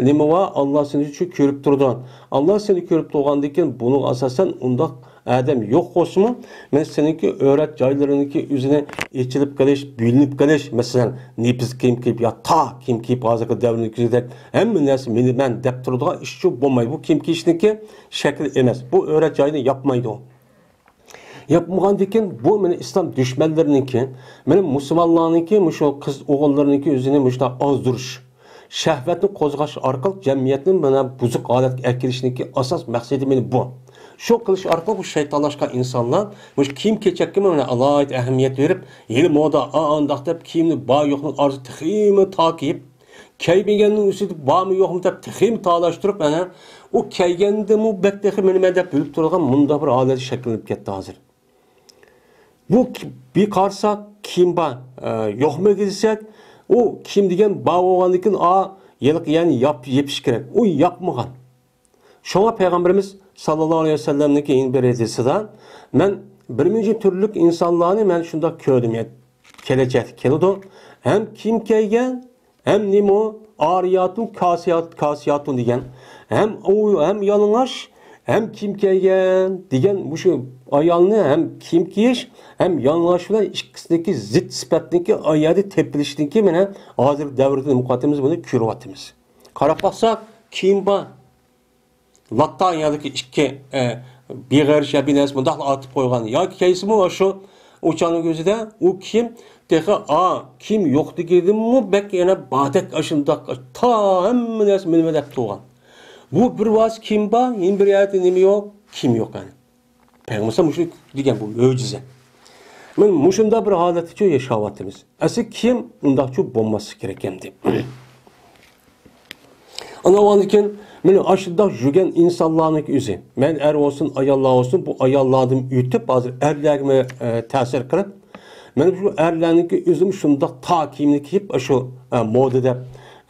نېمە ۋا، ئاللا سېنى شۇ كۆرۈپ تۇرىدۇ. ئاللا سېنى كۆرۈپ تۇرغاندىن كېيىن بۇنىڭغا ئاساسەن ئۇنداق ئادەم يوق بولسىمۇ، مەن سېنىڭكى ئۆرەت جايلىرىنىڭكى ئۆزىنى ئېچىلىپ قېلىش، بۆلۈنۈپ قېلىش، مەسىلەن، نېپىز كىيىم كىيىپ يا تا كىيىم كىيىپ، ھازىرقى دەۋردىكىدەك ھەممە نەرسە مېنىمەن دەپ تۇرىدىغان ئىشچۇ بولمايدۇ. بۇ كىيىم كىيىشنىڭكى شەكلى ئەمەس. بۇ ئۆرەت جاينى ياپمايدۇ. ياپمىغاندىكىن بۇ مېنى ئىسلام دۈشمەنلىرىنىڭكى، مېنى مۇسۇلمانلارنىڭكى، مۇشۇ قىز ئوغۇللىرىنىڭكى ئۆزىنى مۇشۇنداق ئازدۇرۇش، شەھۋەتنى قوزغاش ئارقىلىق جەمئىيەتنى مانا بۇزۇق ھالەتكە ئەكىرىشنىڭكى ئاساس مەقسىتى مېنى بۇ. شۇ قىلىش ئارقىلىق بۇ شەيتانلاشقان ئىنسانلار مۇشۇ كىيىم كېچەككىمۇ مانا ئالاھىدە ئەھمىيەت بېرىپ، ھېلى مودا ئا-، ئانداق دەپ كىيىمنى بار يوقنىڭ ئارىسىدا تېخىمۇ تاكىيىپ، كىيمىگەننىڭ ئۈستىدە بارمۇ يوقمۇ دەپ تېخىمۇ تالاشتۇرۇپ، ئەنە ئۇ كىيگەندىمۇ بەك تېخى مېنىمەن دەپ بىلىپ تۇرىدىغان مۇنداق بىر ھالەت شەكىللىنىپ كەتتى ھازىر. بۇ كى-، بىر قارىساق كىيىم بار، ئە، يوقمۇ دېسەك، ئۇ كىيىم دېگەن بار بولغاندىن كېيىن، ئا، ھېلىقى يەنى ياپ-، يېپىش كېرەك. ئۇ ياپمىغان. شۇڭا پەيغەمبىرىمىز ساللاللاھۇ ئەلەيھى ۋەسەللەمنىڭكى يەنە بىر ھەدىسىدە، مەن بىر مۇنچە تۈرلۈك ئىنسانلارنى مەن شۇنداق كۆردۈم، يەنى كېلەچەكتە كېلىدۇ. ھەم كىيىم كىيگەن، ھەم نېمە ئارىياتۇن كاسىيات-، كاسىياتۇن دېگەن. ھەم ئۇ، ھەم يالىڭاچ، ھەم كىيىم كىيگەن دېگەن مۇشۇ ئايالنى ھەم كىيىم كىيىش، ھەم يالىڭاچ بىلەن ئىككىسىنىڭكى زىت سۈپەتنىڭكى ئايالى تېپىلىشنىڭكى مانا ھازىر دەۋردە نېمە قىلىۋاتىمىز، بۇنى كۆرۈۋاتىمىز. قاراپ باقساق، كىيىم بار. لاتا ياكى ئىككى، ئە، بىغەرىش يا بىر نەرسە مۇنداقلا ئارتىپ قويغان. ياكى كەيسىمۇ شۇ ئۇچاننىڭ كۆزىدە ئۇ كىيىم تېخى، ئا، كىيىم يوق دېگىنىمۇ بەك يەنە باردەك ئاشۇنداق تا ھەممە نەرسە مېنىمەن دەپ تۇرغان. بۇ بىر ۋاسىتە كىيىم بار، يەنە بىر يەردە نېمە يوق؟ كىيىم يوق يەنى. پەيغەمبەر مۇشۇ دېگەن بۇ مۆجىزە. مانا مۇشۇنداق بىر ھالەتتىچۇ ياشاۋاتىمىز. ئەسلى كىم ئۇنداقچۇ بولماسلىقى كېرەك ئەمدى. ئانا ئاندىن كېيىن مانا ئاشۇنداق يۈرگەن ئىنسانلارنىڭ ئۆزى، مەن ئەر بولسۇن، ئاياللار بولسۇن، بۇ ئاياللاردىن ئۆتۈپ، ھازىر ئەرلەرگىمۇ، ئە، تەسىر قىلىپ، مانا شۇ ئەرلەرنىڭكى ئۆزىمۇ شۇنداق تار كىيىمنى كىيىپ، ئاشۇ، ئە، مودا دەپ،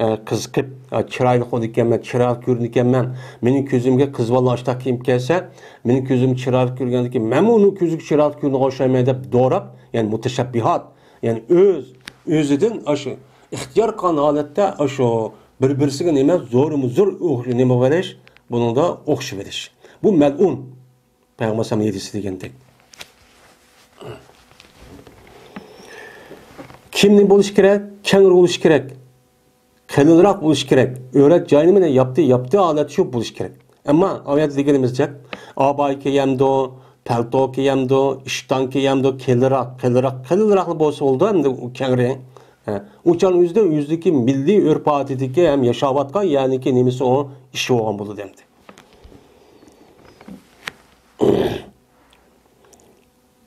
ئە، قىزىقىپ، ئە، چىرايلىق بولىدىكەنمەن، چىرايلىق كۆرۈنىدىكەنمەن، مېنىڭ كۆزۈمگە قىز بالىلار ئاشۇنداق كىيىم كىيسە، مېنىڭ كۆزۈم چىرايلىق كۆرگەندىكىن، مەنمۇ ئۇنىڭ كۆزىگە چىرايلىق كۆرۈنگەن ئوخشايمەن دەپ دوراپ، يەنى مۇتەشەببىھات، يەنى ئۆز، ئۆزىدىن ئاشۇ ئىختىيار قىلغان ھالەتتە ئاشۇ بىر-بىرسىگە نېمە زورمۇ زور ئوخ-، نېمە قىلىش، بۇنىڭدا ئوخشىۋېلىش. بۇ مەلئۇن. پەيغەمبەر ئەلەيھىسسالام ھەدىسى دېگەندەك. كىيىمنى بولۇش كېرەك، كەڭرى بولۇش كېرەك، قېلىنراق بولۇش كېرەك. ئۆرەت جايىنى مانا ياپتى، ياپتى ھالەتتە شۇ بولۇش كېرەك. ئەمما ئايەتتە دېگىنىمىزچە، ئابايا كىيەمدۇ، پەلتو كىيەمدۇ، ئىشتان كىيەمدۇ، قېلىنراق، قېلىنراق، قېلىنراقلا بولسا بولىدۇ، ئەمدى ئۇ كەڭرى. ھە. ئۇ چاغنىڭ ئۆزىدە ئۆزىدىكى مىللىي ئۆرپ-ئادىتىدىكى ھەم ياشاۋاتقان يەرنىڭكى نېمىسى ئۇ ئىشى بولغان بولىدۇ ئەمدى.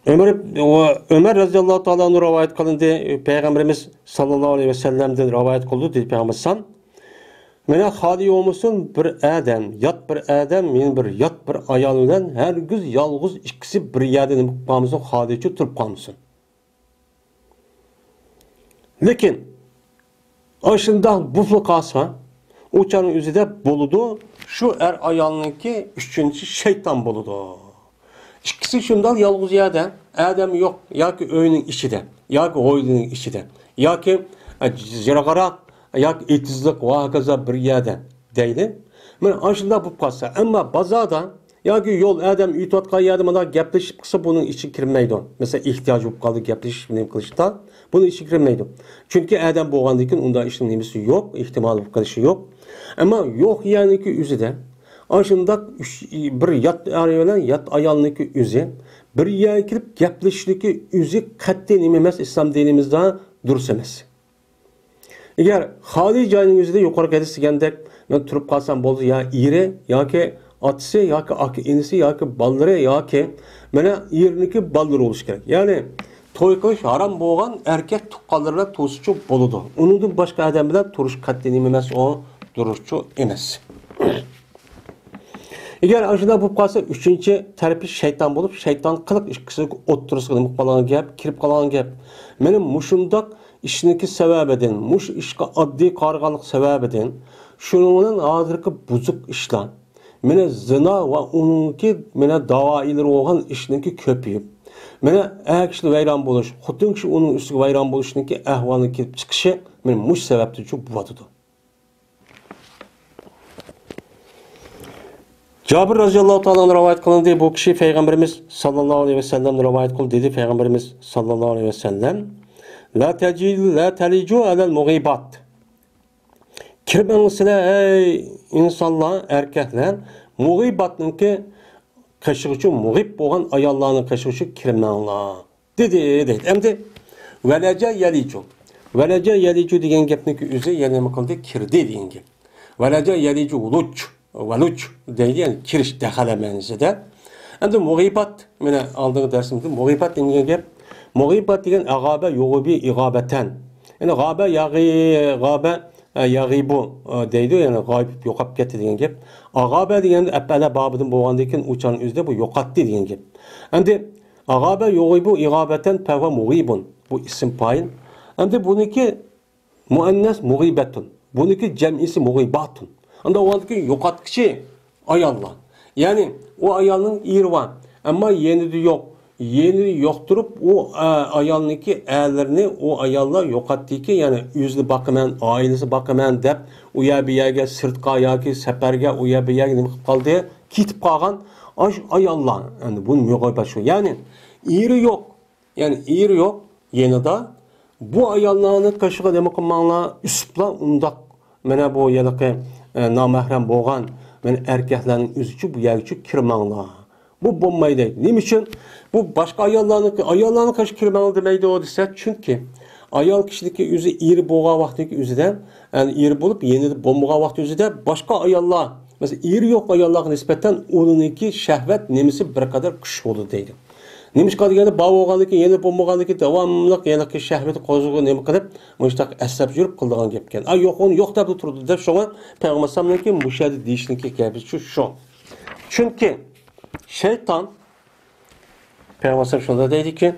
ئۆمەر، ئۆمەر رەزىياللاھۇ تائالا ئەنھۇ رىۋايەت قىلىندى، پەيغەمبىرىمىز ساللاللاھۇ ئەلەيھى ۋەسەللەمدىن رىۋايەت قىلدى، دېدى پەيغەمبەر ئەلەيھىسسالام، مانا خالى بولمىسۇن بىر ئادەم، يات بىر ئادەم، يەنە بىر يات بىر ئايال بىلەن ھەرگىز يالغۇز ئىككىسى بىر يەردە نېمە قىلىپ قالمىسۇن، خالىچە تۇرۇپ قالمىسۇن. لېكىن ئاشۇنداق بوپلا قالسا، ئۇ چاغنىڭ ئۆزىدە بولىدۇ، شۇ ئەر-ئايالنىڭكى ئۈچىنچى شەيتان بولىدۇ. ئىككىسى شۇنداق يالغۇز يەردە، ئادەم يوق، ياكى ئۆينىڭ ئىچىدە، ياكى ھويلىنىڭ ئىچىدە، ياكى، ئە، جىرىغىراق، ياكى ئېتىزلىق ۋە ھاكازا بىر يەردە دەيلى. مانا ئاشۇنداق بولۇپ قالسا، ئەمما بازاردا ياكى يول، ئادەم ئۆتۈۋاتقان يەردە مۇنداق گەپلىشىپ قىلسا، بۇنىڭ ئىچىگە كىرمەيدۇ. مەسىلەن، ئېھتىياج بولۇپ قالدى، گەپلىشىش، نېمە قىلىشتا، بۇنىڭ ئىچىگە كىرمەيدۇ. چۈنكى ئادەم بولغاندىن كېيىن ئۇنداق ئىشنىڭ نېمىسى يوق، ئېھتىمالى بولۇپ قېلىشى يوق. ئەمما يوق يەرنىڭكى ئۆزىدە، ئاشۇنداق ئۈچ، بىر يات ئەر بىلەن يات ئايالنىڭكى ئۆزى، بىر يەرگە كېلىپ گەپلىشىشنىڭكى ئۆزى قەتئىي نېمە ئەمەس، ئىسلام دىنىمىزدا دۇرۇس ئەمەس. ئەگەر خالىي جاينىڭ ئۆزىدە يۇقىرىقى ھەدىس دېگەندەك، مەن تۇرۇپ قالسام بولىدۇ، يا ئېرى، ياكى ئاتىسى، ياكى ئاكا-ئىنىسى، ياكى بالىلىرى، ياكى مانا ئېرىنىڭكى بالىلىرى بولۇشى كېرەك. يەنى توي قىلىش ھارام بولغان ئەركەك تۇغقانلىرى بىلەن تۇرسىچۇ بولىدۇ. ئۇنىڭدىن باشقا ئادەم بىلەن تۇرۇش قەتئىي نېمە ئەمەس، ئۇ دۇرۇسچۇ ئەمەس. ئەگەر ئاشۇنداق بولۇپ قالسا، ئۈچىنچى تەرىپى شەيتان بولۇپ، شەيتان قىلىق ئىككىسى ئوتتۇرىسىغا نېمە قىلىپ قالغان گەپ، كىرىپ قالغان گەپ. مانا مۇشۇنداق ئىشنىڭكى سەۋەبىدىن، مۇشۇ ئىشقا ئاددىي قارىغانلىق سەۋەبىدىن، شۇنىڭ بىلەن ھازىرقى بۇزۇق ئىشلار، مانا زىنا ۋە ئۇنىڭكى مانا داۋائىلىرى بولغان ئىشنىڭكى كۆپىيىپ، مانا ئەر كىشى ۋەيران بولۇش، خوتۇن كىشى ئۇنىڭ ئۈستىگە ۋەيران بولۇشنىڭكى ئەھۋالىنىڭ كېلىپ چىقىشى مانا مۇشۇ سەۋەبتىنچۇ بولۇۋاتىدۇ. جابىر رەزىياللاھۇ تائالا ئەنھۇ رىۋايەت قىلىندى. بۇ كىشى پەيغەمبىرىمىز ساللاللاھۇ ئەلەيھى ۋەسەللەمدىن رىۋايەت قىلدى. دېدى پەيغەمبىرىمىز ساللاللاھۇ ئەلەيھى ۋەسەللەم، لا تجل، لا تلجوا على المغيبات. كىرمەڭ سىلەر، ئەي ئىنسانلار، ئەركەكلەر، مۇغىباتنىڭكى قېشىغىچۇ، مۇغىب بولغان ئاياللارنىڭ قېشىغىچۇ كىرمەڭلار. دېدى، دەيدۇ. ئەمدى ۋەلەجە يەلىجۇ. ۋەلەجە يەلىجۇ دېگەن گەپنىڭكى ئۆزى يەنە نېمە قىلدى؟ كىردى دېگەن گەپ. ۋەلەجە يەلىجۇ ۋۇلۇج، ۋەلۇج دەيدۇ، يەنى كىرىش، دەخەلە مەنىسىدە. ئەمدى مۇغىبات، مانا ئالدىنقى دەرسىمىزدە مۇغىبات دېگەن گەپ. مۇغىبات دېگەن ئەغابە يۇغىبى ئىغابەتەن. يەنى غابە ياغى، غابە، ئە، ياغىبۇ، ئە، دەيدۇ، يەنى غايىب، يوقاپ كەتتى دېگەن گەپ. ئەغابە دېگەندە ئەپئەلە بابىدىن بولغاندىن كېيىن ئۇ چاغنىڭ ئۆزىدە بۇ يوقاتتى دېگەن گەپ. ئەمدى ئەغابە يۇغىبۇ ئىغابەتەن فەھۇۋە مۇغىبۇن. بۇ ئىسىم پائىل. ئەمدى بۇنىڭكى مۇئەننەس مۇغىبەتۇن. بۇنىڭكى جەمئىسى مۇغىباتۇن. ئەمدى ئۇنىڭكى يوقاتقۇچى ئاياللار. يەنى ئۇ ئايالنىڭ ئېرى بار، ئەمما يېنىدا يوق. يېنىدا يوق تۇرۇپ، ئۇ، ئە، ئايالنىڭكى ئەرلىرىنى ئۇ ئاياللار يوقاتتىكى، يەنى ئۆزىنى باقىمەن، ئائىلىسى باقىمەن دەپ، ئۇ يەر بۇ يەرگە سىرتقا ياكى سەپەرگە، ئۇ يەر بۇ يەرگە نېمە قىلىپ قالدى؟ كېتىپ قالغان ئاشۇ ئاياللار. ئەمدى بۇنى مۇغىبەت شۇ. يەنى ئېرى يوق. يەنى ئېرى يوق يېنىدا. بۇ ئاياللارنى قېشىغا نېمە قىلماڭلار، ئۈسۈپلا ئۇنداق، مانا بۇ ھېلىقى، ئە، نامەھرەم بولغان، مانا ئەركەكلەرنىڭ ئۆزىچۇ بۇ يەرگىچۇ كىرمەڭلار. بۇ بولمايدۇ. نېمە ئۈچۈن؟ بۇ باشقا ئاياللارنىڭ، ئاياللارنىڭ قېشىغا كىرمەڭلار دېمەيدۇ دېسە، چۈنكى ئايال كىشىنىڭكى ئۆزى ئېرى بولغان ۋاقتىنىڭكى ئۆزىدە، يەنى ئېرى بولۇپ يېنىدا بولمىغان ۋاقتى ئۆزىدە باشقا ئاياللار مەسىلەن، ئېرى يوق ئاياللارغا نىسبەتەن ئۇلىنىڭكى شەھۋەت نېمىسى بىر قەدەر كۈچلۈك بولىدۇ دەيدۇ. نېمىشقا دېگەندە، بار بولغاندىكىن، يەنە بولمىغاندىكىن داۋاملىق يەنىكى شەھۋىتى قوزغىغۇ نېمە قىلىپ، مۇشۇنداق ئەسلەپ يۈرۈپ قىلىدىغان گەپكەن. ئا، يوقىنى يوق دەپلا تۇرىدۇ دەپ، شۇڭا پەيغەمبەر ئەلەيھىسسالامنىڭكى مۇشۇ يەردە دېيىشنىڭكى گەپى شۇ، شۇ. چۈنكى شەيتان، پەيغەمبەر ئەلەيھىسسالام شۇنداق دەيدىكى،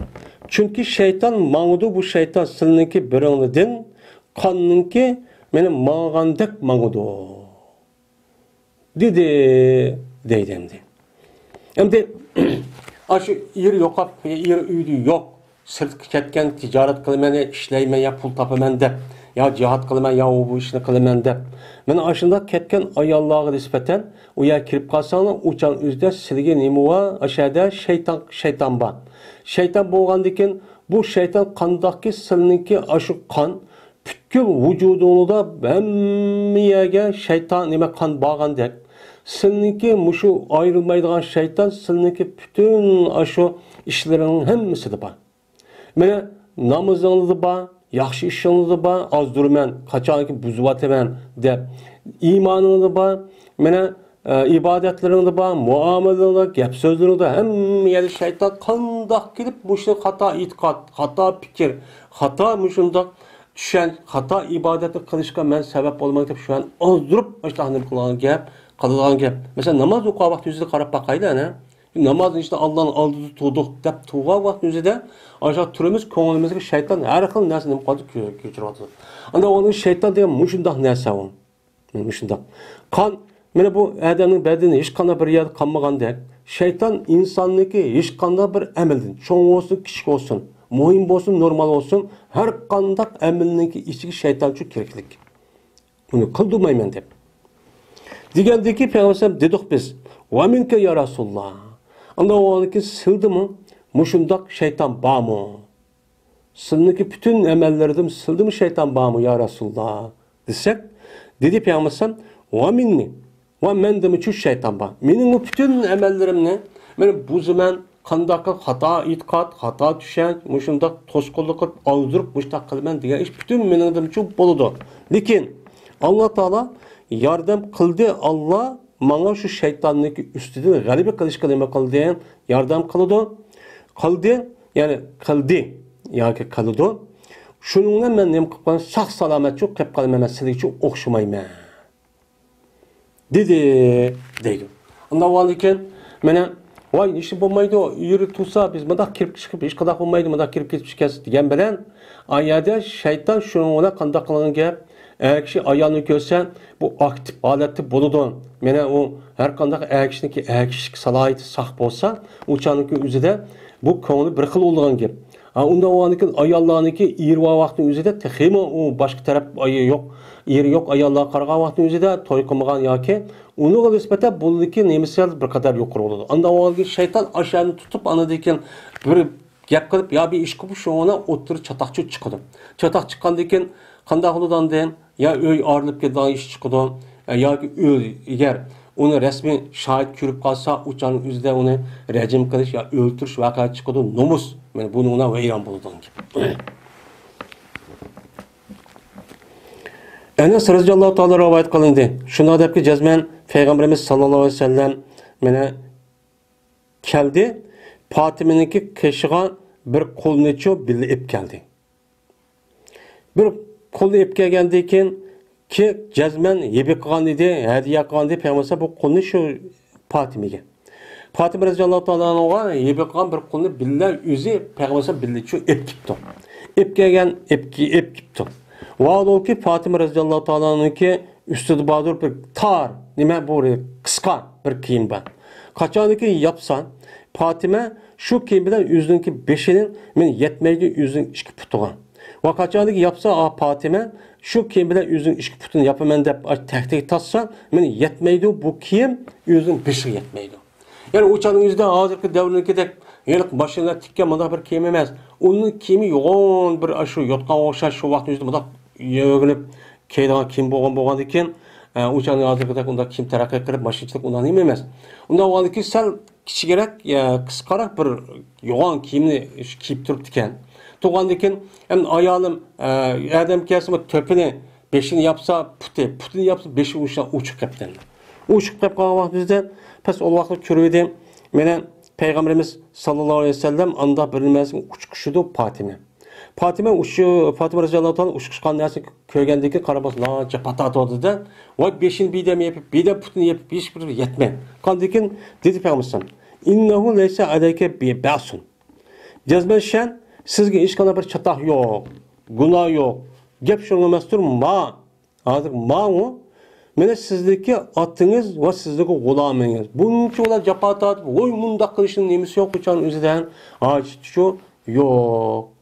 چۈنكى شەيتان ماڭىدۇ، بۇ شەيتان سىلىنىڭكى بىرىڭلىدىن قاننىڭكى مېنى ماڭغاندەك ماڭىدۇ. دېدى، دەيدۇ ئەمدى. ئەمدى ئاشۇ ئېرى يوقاپ، ئېرى ئۆيدە يوق، سىرتقا كەتكەن، تىجارەت قىلىمەن، يا ئىشلەيمەن، يا پۇل تاپىمەن دەپ، يا جىھاد قىلىمەن، يا ئۇ بۇ ئىشنى قىلىمەن دەپ. مانا ئاشۇنداق كەتكەن ئاياللارغا نىسبەتەن ئۇ يەرگە كىرىپ قالساڭلار، ئۇ چاغ ئۆزىدە سىلىگە نېمە بار؟ ئاشۇ يەردە شەيتان، شەيتان بار. شەيتان بولغاندىكىن، بۇ شەيتان قانداقكى سىلىنىڭكى ئاشۇ قان پۈتكۈل ۋۇجۇدۇڭلاردا ھەممە يەرگە شەيتان نېمە قان بارغاندەك، سىلىنىڭكى مۇشۇ ئايرىلمايدىغان شەيتان سىلىنىڭكى پۈتۈن ئاشۇ ئىشلىرىڭنىڭ ھەممىسىدە بار. مانا نامىزىڭلاردا بار، ياخشى ئىشىڭلاردا بار، ئازدۇرىمەن، قاچانكى بۇزۇۋاتىمەن دەپ، ئىمانىڭلاردا بار، مانا ئە، ئىبادەتلىرىڭدە بار، مۇئامىلىڭدە، گەپ سۆزلىرىڭدە، ھەممە يەردە شەيتان قانداق كېلىپ، مۇشۇ خاتا ئېتىقاد، خاتا پىكىر، خاتا مۇشۇنداق چۈشەنچە، خاتا ئىبادەتنى قىلىشقا مەن سەۋەب بولماي دەپ، شۇ ئازدۇرۇپ، ئاشۇنداق نېمە قىلغان گەپ، قىلىدىغان گەپ. مەسىلەن، ناماز ئوقۇغان ۋاقتى يۈزىدە قاراپ باقايلى، ئەنە. ناماز ئىشتا ئاللانىڭ ئالدىدا تۇردۇق دەپ تۇرغان ۋاقىت ئۆزىدە، ئاشۇ تۇرىمىز، كۆڭلىمىزگە شەيتان ھەر خىل نەرسە نېمە قىلىدۇ، كۆ-، كۆچۈرۈۋاتىدۇ. ئاندىن ئۇنىڭ شەيتان دېگەن مۇشۇنداق نەرسە ئۇ. مۇشۇنداق. قان، مانا بۇ ئادەمنىڭ بەدىنى ھېچقانداق بىر يەردە قالمىغاندەك، شەيتان ئىنساننىڭكى ھېچقانداق بىر ئەمەلدىن، چوڭ بولسۇن، كىچىك بولسۇن، مۇھىم بولسۇن، نورمال بولسۇن، ھەر قانداق ئەمەلنىڭكى ئىچىگە شەيتان شۇ كىرىكلىك. ئۇنى قىلدۇرمايمەن دەپ. دېگەندىكى پەيغەمبەر دېدۇق بىز، ۋە مىنكە يا رەسۇلاللا. ئاندىن ئۇنىڭكى سىلدىمۇ مۇشۇنداق شەيتان بارمۇ؟ سىلنىڭكى پۈتۈن ئەمەللىرىدىن سىلدىمۇ شەيتان بارمۇ، يا رەسۇلاللا؟ دېسەك، دېدى پەيغەمبەر، ۋە مىننى، ۋە مەندىمۇ شۇ شەيتان بار. مېنىڭمۇ پۈتۈن ئەمەللىرىمنى مەن بۇزىمەن، قانداق قىلىپ خاتا ئېتىقاد، خاتا چۈشەنچە، مۇشۇنداق توسقۇنلۇق قىلىپ، ئازدۇرۇپ، مۇشۇنداق قىلىمەن دېگەن ئىش پۈتۈن مېنىڭدىمۇ بولىدۇ. لېكىن ئاللا تائالا ياردەم قىلدى، ئاللا ماڭا شۇ شەيتاننىڭكى ئۈستىدىن غەلىبە قىلىشقا نېمە قىلدى؟ ياردەم قىلىدۇ. قىلدى، يەنى قىلدى ياكى قىلىدۇ. شۇنىڭ بىلەن مەن نېمە قىلىپ قالىمەن؟ ساق سالامەتچۇ قىلىپ قالىمەن، مەن سىلىگىچۇ ئوخشىمايمەن. دېدى، دەيدۇ. ئۇنداق بولغاندىكىن، مانا، ۋاي، ئىشى بولمايدۇ، ئېرى تۇرسا، بىز مۇنداق كىرىپ چىقىپ، ھېچقانداق بولمايدۇ، مۇنداق كىرىپ كېتىپ چىقىسىز دېگەن بىلەن، ئا يەردە شەيتان شۇنىڭ بىلەن قانداق قىلغان گەپ؟ ئەر كىشى ئايالنى كۆرسە، بۇ ئاكتىپ ھالەتتە بولىدۇ. مانا ئۇ ھەر قانداق ئەر كىشىنىڭكى ئەر كىشىلىك سالاھىيىتى ساق بولسا، ئۇ چاغنىڭكى ئۆزىدە بۇ كۆڭلى بىر خىل بولىدىغان گەپ. ھا، ئۇنداق بولغاندىكىن ئاياللارنىڭكى ئېرى بار ۋاقىتنىڭ ئۆزىدە تېخىمۇ ئۇ باشقا تەرەپ ئاي-، يوق، ئېرى يوق ئاياللارغا قارىغان ۋاقىتنىڭ ئۆزىدە توي قىلمىغان ياكى ئۇنىڭغا نىسبەتەن بۇنىڭكى نېمىسى بىر قەدەر يۇقىرى بولىدۇ. ئانداق بولغاندىكىن شەيتان ئاشۇ يەرنى تۇتۇپ، ئاندىن كېيىن بىر گەپ قىلىپ، يا بىر ئىش قىلىپ، شۇڭا ئوتتۇرا چاتاقچى چىقىدۇ. چاتاق چىققاندىن كېيىن قانداق بولىدۇ ئاندىن؟ يا ئۆي ئايرىلىپ كېتىدىغان ئىش چىقىدۇ، ئە، ياكى ئۆل-، ئەگەر ئۇنى رەسمىي شاھىت كۆرۈپ قالسا، ئۇ چاغنىڭ ئۆزىدە ئۇنى رەجىم قىلىش يا ئۆلتۈرۈش ۋەقەسى چىقىدۇ، نومۇس. مانا بۇنىڭ بىلەن ۋەيران بولىدىغان گەپ. ئەنەس رەزىياللاھۇ تائالا رىۋايەت قىلىندى. شۇنداق دەپكى، جەزمەن پەيغەمبىرىمىز ساللاللاھۇ ئەلەيھى ۋەسەللەم مانا كەلدى، پاتىمىنىڭكى قېشىغا بىر قۇلنىچۇ بىللە ئېلىپ كەلدى. بىر قۇلنى ئېلىپ كەلگەندىن كېيىن، كى جەزمەن ھەدىيە قىلغان ئىدى، ھەدىيە قىلغان ئىدى پەيغەمبەر بۇ قۇلنى شۇ پاتىمىگە. پاتىمە رەزىياللاھۇ تائالا ئەنھۇغا ھەدىيە قىلغان بىر قۇلنى بىللە ئۆزى پەيغەمبەر بىللە شۇ ئېلىپ كېپتۇ. ئېلىپ كەلگەن، ئېلىپ كى-، ئېلىپ كېپتۇ. ۋاھالەنكى پاتىمە رەزىياللاھۇ تائالا ئەنھۇنىڭكى ئۈستىدە باردۇر بىر تار، نېمە بۇ، قىسقا بىر كىيىم بار. قاچانكى ياپسا، پاتىمە شۇ كىيىم بىلەن ئۆزىنىڭكى بېشىنى، مېنى يەتمەيدۇ ئۆزىنىڭ ئىككى پۇتىغا. ۋە قاچانكى ياپسا، ئا، پاتىمە شۇ كىيىم بىلەن ئۆزىنىڭ ئىككى پۇتىنى ياپىمەن دەپ، ئا، تەھدىت تارتسا، مېنى يەتمەيدۇ بۇ كىيىم، ئۆزىنىڭ بېشىغا يەتمەيدۇ. يەنى ئۇ چاغنىڭ ئۆزىدە ھازىرقى دەۋرنىڭكىدەك ھېلىقى ماشىنىلار تىككەن مۇنداق بىر كىيىم ئەمەس. ئۇنىڭ كىيىمى يوغان بىر ئاشۇ يوتقانغا ئوخشاش، شۇ ۋاقىتنىڭ ئۆزىدە مۇنداق يۆگىنىپ كىيىدىغان كىيىم بولغان، بولغاندىكىن، ئە، ئۇ چاغنىڭ ھازىرقىدەك ئۇنداق كىيىم تەرەققىي قىلىپ، ماشىنىچىلىق ئۇنداق نېمە ئەمەس. ئۇنداق بولغاندىكىن سەل كىچىكرەك، ئە، قىسقىراق بىر يوغان كىيىمنى كىيىپ تۇرۇپتىكەن. تۇرغاندىكىن، ئەمدى ئايالىم، ئە، ئادەم كەلسىمۇ تۆپىنى بېشىنى ياپسا پۇتى، پۇتىنى ياپسا بېشى ئوچۇق كەپتىن. ئۇششۇق قېلىپ قالغان ۋاقتىمىزدا پەس ئۇ ۋاقىتتا كۆرۈۋىدى. مانا پەيغەمبىرىمىز ساللاللاھۇ ئەلەيھى ۋەسەللەم ئانداق بىر نېمىسىنى ئۇچقۇشىدۇ پاتىمە. پاتىمە ئۇشۇ، پاتىمە رەزىياللاھۇ تائالا ئۇشقۇشقان نەرسىنى كۆرگەندىن كېيىن قارىماس، ناھايىتى جاپا تارتىۋاتىدۇ-دە. ۋاي بېشىنى بىردەم يېپىپ، بىردەم پۇتىنى يېپىپ، ھېچبىر يەتمەي. قاندىن كېيىن دېدى پەيغەمبەر ئەلەيھىسسالام، «ئىننەھۇ لەيسە ئەلەيكە بەسۇن.» جەزمەن شەن، سىزگە ھېچقانداق بىر چاتاق يوق، گۇناھ يوق. گەپ شۇنىڭ ئەمەستۇر، ما، ھازىر ماڭۇ، مانا سىزدىكى ئاتىڭىز ۋە سىزدىكى غۇلامىڭىز. بۇنچە ئۇلار جاپا تارتىپ، ۋوي، مۇنداق قىلىشنىڭ نېمىسى يوق، ئۇچان ئۆزىدە ھاجىتى شۇ يوق.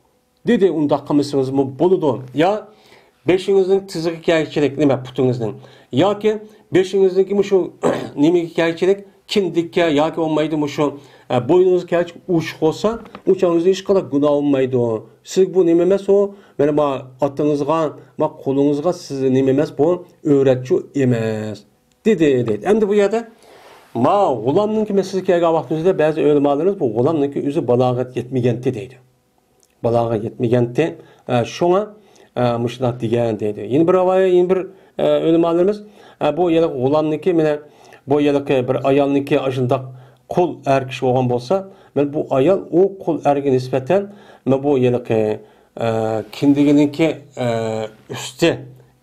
دېدى، ئۇنداق قىلمىسىڭىزمۇ بولىدۇ. يا بېشىڭىزنىڭ تىزىغا كەلگۈچىلىك، نېمە، پۇتىڭىزنىڭ. ياكى بېشىڭىزنىڭكى مۇشۇ نېمىگە كەلگۈچىلىك، كىندىككە ياكى بولمايدۇ مۇشۇ، ئە، بوينىڭىزغا كەلگۈچىلىك ئۇششۇق بولسا، ئۇ چاغىڭىزدا ھېچقانداق گۇناھ بولمايدۇ. سىز بۇ نېمە ئەمەس ئۇ؟ مانا ما ئاتىڭىزغا، ما قولىڭىزغا سىز نېمە ئەمەس بۇ؟ ئۆرەتچۇ ئەمەس. دېدى، دېدى. ئەمدى بۇ يەردە ما غۇلامنىڭكى مەسىلىسىگە كەلگەن ۋاقتىمىزدا بەزى ئۆلىمالىرىمىز بۇ غۇلامنىڭكى ئۆزى بالاغەت يەتمىگەنتى دەيدۇ. بالاغەت يەتمىگەنتى. ئە، شۇڭا، ئە، مۇشۇنداق دېگەن دەيدۇ. يەنە بىر رىۋايەت، يەنە بىر، ئە، ئۆلىمالىرىمىز، ئە، بۇ ھېلىقى غۇلامنىكى، مانا، بۇ ھېلىقى بىر ئايالنىڭكى ئاشۇنداق قۇل ئەر كىشى بولغان بولسا، مانا بۇ ئايال ئۇ قۇل ئەرگە نىسبەتەن، مانا بۇ ھېلىقى، ئە، كىندىكىنىڭكى، ئە، ئۈستى،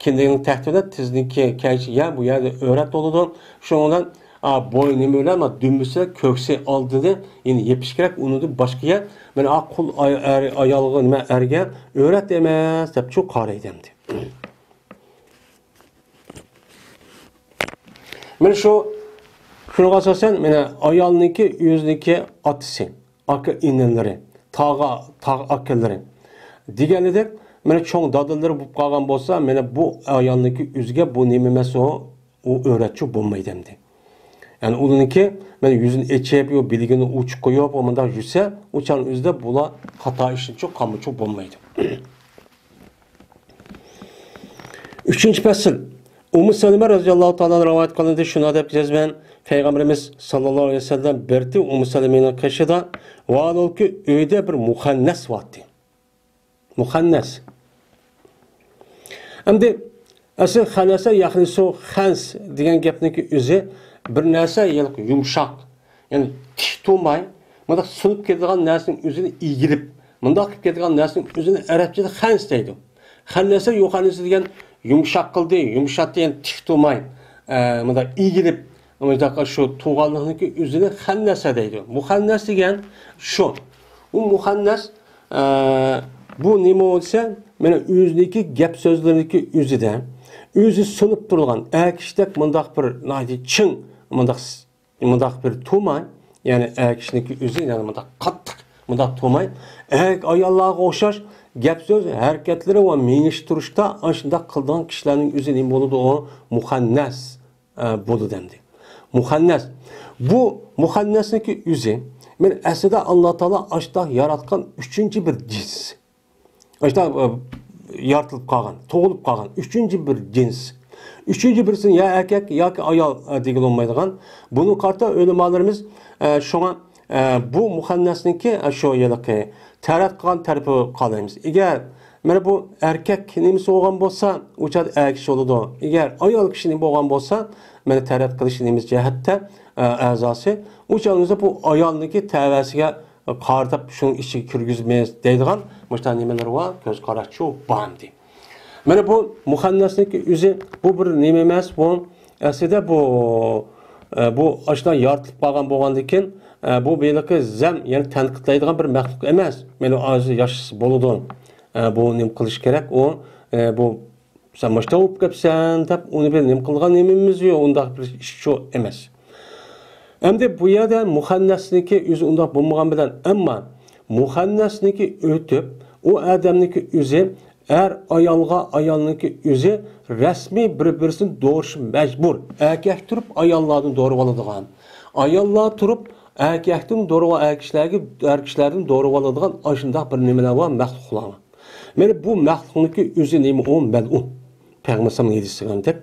كىندىكىنىڭ تەختى بىلەن تىزنىڭكى كەلگۈچىلىك يەر، بۇ يەردە ئۆرەت بولىدۇ. شۇنىڭ بىلەن ئا، بوينى بىلەن، ما، دۈمبىسى، كۆكسى، ئالدىنى يەنە يېپىش كېرەك. ئۇنىڭدىن باشقا يەر، مانا، ئا، قۇل ئاي-، ئەر-، ئايالغا، نېمە، ئەرگە ئۆرەت ئەمەس، دەپ چۇ قارايدۇ ئەمدى. مانا شۇ، شۇنىڭغا ئاساسەن، مانا، ئايالنىڭكى، ئۆزىنىڭكى ئاتىسى، ئاكا ئىنىلىرى، تاغا، تاغ ئاكىلىرى دېگەنىدەك، مانا، چوڭ دادىلىرى بولۇپ قالغان بولسا، مانا، بۇ ئايالنىڭكى ئۆزىگە بۇ نېمە ئەمەس ئۇ؟ ئۇ ئۆرەتچۇ بولمايدۇ ئەمدى. يەنى ئۇلارنىڭكى، مانا يۈزىنى ئېچىپ، يو بىلىكىنى ئوچۇق قويۇپ، ئۇ مۇنداق يۈرسە، ئۇ چاغنىڭ ئۆزىدە بۇلار خاتا ئىشنىچۇ قامىچۇ بولمايدۇ. ئۈچىنچى پەسىل. ئۇممۇ سەلىمە رەزىياللاھۇ تائالا رىۋايەت قىلىندى، شۇنداق دەپ جەزمەن پەيغەمبىرىمىز ساللاللاھۇ ئەلەيھى ۋەسەللەم بىرتى ئۇممۇ سەلىمىنىڭ قېشىدا، ۋاھالۇكى ئۆيدە بىر مۇخەننەس بارتى. مۇخەننەس. ئەمدى ئەسلى خەنەسە يەخنىسۇ خەنس دېگەن گەپنىڭكى ئۆزى بىر نەرسە يۇمشاق، يەنى تىك تۇرماي، مۇنداق سۇنۇپ كېتىدىغان نەرسىنىڭ ئۆزىنى ئېگىلىپ، مۇنداق قىلىپ كېتىدىغان نەرسىنىڭ ئۆزىنى ئەرەبچىدە خەنس دەيدۇ. خەنەسە يۇخەنىسە دېگەن يۇمشاق قىلدى، يۇمشاتتى، يەنى تىك تۇرماي، ئە، مۇنداق ئېگىلىپ، مۇنداق شۇ تۇرغانلىقنىڭكى ئۆزىنى خەننەسە دەيدۇ. مۇخەننەس دېگەن شۇ. ئۇ مۇخەننەس، ئە، بۇ نېمە بولسا، مانا ئۆزىنىڭكى گەپ سۆزلىرىنىڭكى ئۆزىدە، ئۆزى سۇنۇپ تۇرغان، ئەر كىشىدەك مۇنداق بىر ناھايىتى چىڭ، مۇنداق، مۇنداق بىر تۇرماي، يەنى ئەر كىشىنىڭكى ئۆزى، يەنى مۇنداق قاتتىق، مۇنداق تۇرماي، ئەر ئاياللارغا ئوخشاش گەپ سۆز، ھەرىكەتلىرى ۋە مېڭىش تۇرۇشتا ئاشۇنداق قىلىدىغان كىشىلەرنىڭ ئۆزى نېمە بولىدۇ؟ ئۇ مۇخەننەس. ئە، بولىدۇ ئەمدى. مۇخەننەس. بۇ مۇخەننەسنىڭكى ئۆزى، مانا ئەسلىدە ئاللا تائالا ئاشۇنداق ياراتقان ئۈچىنچى بىر جىنس. ئاشۇنداق، ئە، يارىتىلىپ قالغان، تۇغۇلۇپ قالغان ئۈچىنچى بىر جىنس. ئۈچىنچى بىرسىنى يا ئەركەك ياكى ئايال، ئە، دېگىلى بولمايدىغان. بۇنى قارىتا ئۆلىمالىرىمىز، ئە، شۇڭا ئە، بۇ مۇخەننەسنىڭكى، ئە، شۇ ھېلىقى تەرەت قىلغان تەرىپىگە قارايمىز. ئەگەر مانا بۇ ئەركەك نېمىسى بولغان بولسا، ئۇ چاغدا ئەر كىشى بولىدۇ. ئەگەر ئايال كىشى نېمە بولغان بولسا، مانا تەرەت قىلىش نېمىسى جەھەتتە، ئە، ئەزاسى، ئۇ چاغدا بۇ ئايالنىڭكى تەۋەسىگە قارىتىپ شۇنىڭ ئىچىگە كىرگۈزىمىز دەيدىغان مۇشۇنداق نېمىلىرى بار، كۆز قاراشچۇ بار ئەمدى. مانا بۇ مۇخەننەسنىڭكى ئۆزى، بۇ بىر نېمە ئەمەس، بۇ ئەسلىدە بۇ، ئە، بۇ ئاشۇنداق يارىتىلىپ قالغان بولغاندىكىن، ئە، بۇ ھېلىقى زەم، يەنى تەنقىدلەيدىغان بىر مەخلۇق ئەمەس. مانا ئازى ياشىسا بولىدۇ. ئە، بۇ نېمە قىلىش كېرەك؟ ئۇ، ئە، بۇ سەن مۇشۇنداق بولۇپ كەپسەن دەپ ئۇنى بىر نېمە قىلغان نېمىمىز يوق، ئۇنداق بىر ئىش شۇ ئەمەس. ئەمدى بۇ يەردە مۇخەننەسنىڭكى ئۆزى ئۇنداق بولمىغان بىلەن، ئەمما مۇخەننەسنىڭكى ئۆتۈپ، ئۇ ئادەمنىڭكى ئۆزى ئەر ئايالغا، ئايالنىڭكى ئۆزى رەسمىي بىر-بىرسىنى دورىشى مەجبۇر. ئەركەك تۇرۇپ ئاياللاردىن دورىۋالىدىغان، ئاياللار تۇرۇپ ئەركەكتىن دورىۋا-، ئەر كىشىلەرگە، ئەر كىشىلەردىن دورىۋالىدىغان ئاشۇنداق بىر نېمىلەر بار مەخلۇقلارغا. مانا بۇ مەخلۇقنىڭكى ئۆزى نېمە؟ ئۇ مەلئۇن. پەيغەمبەر ئەلەيھىسسالام ھەدىسى قىلغاندەك.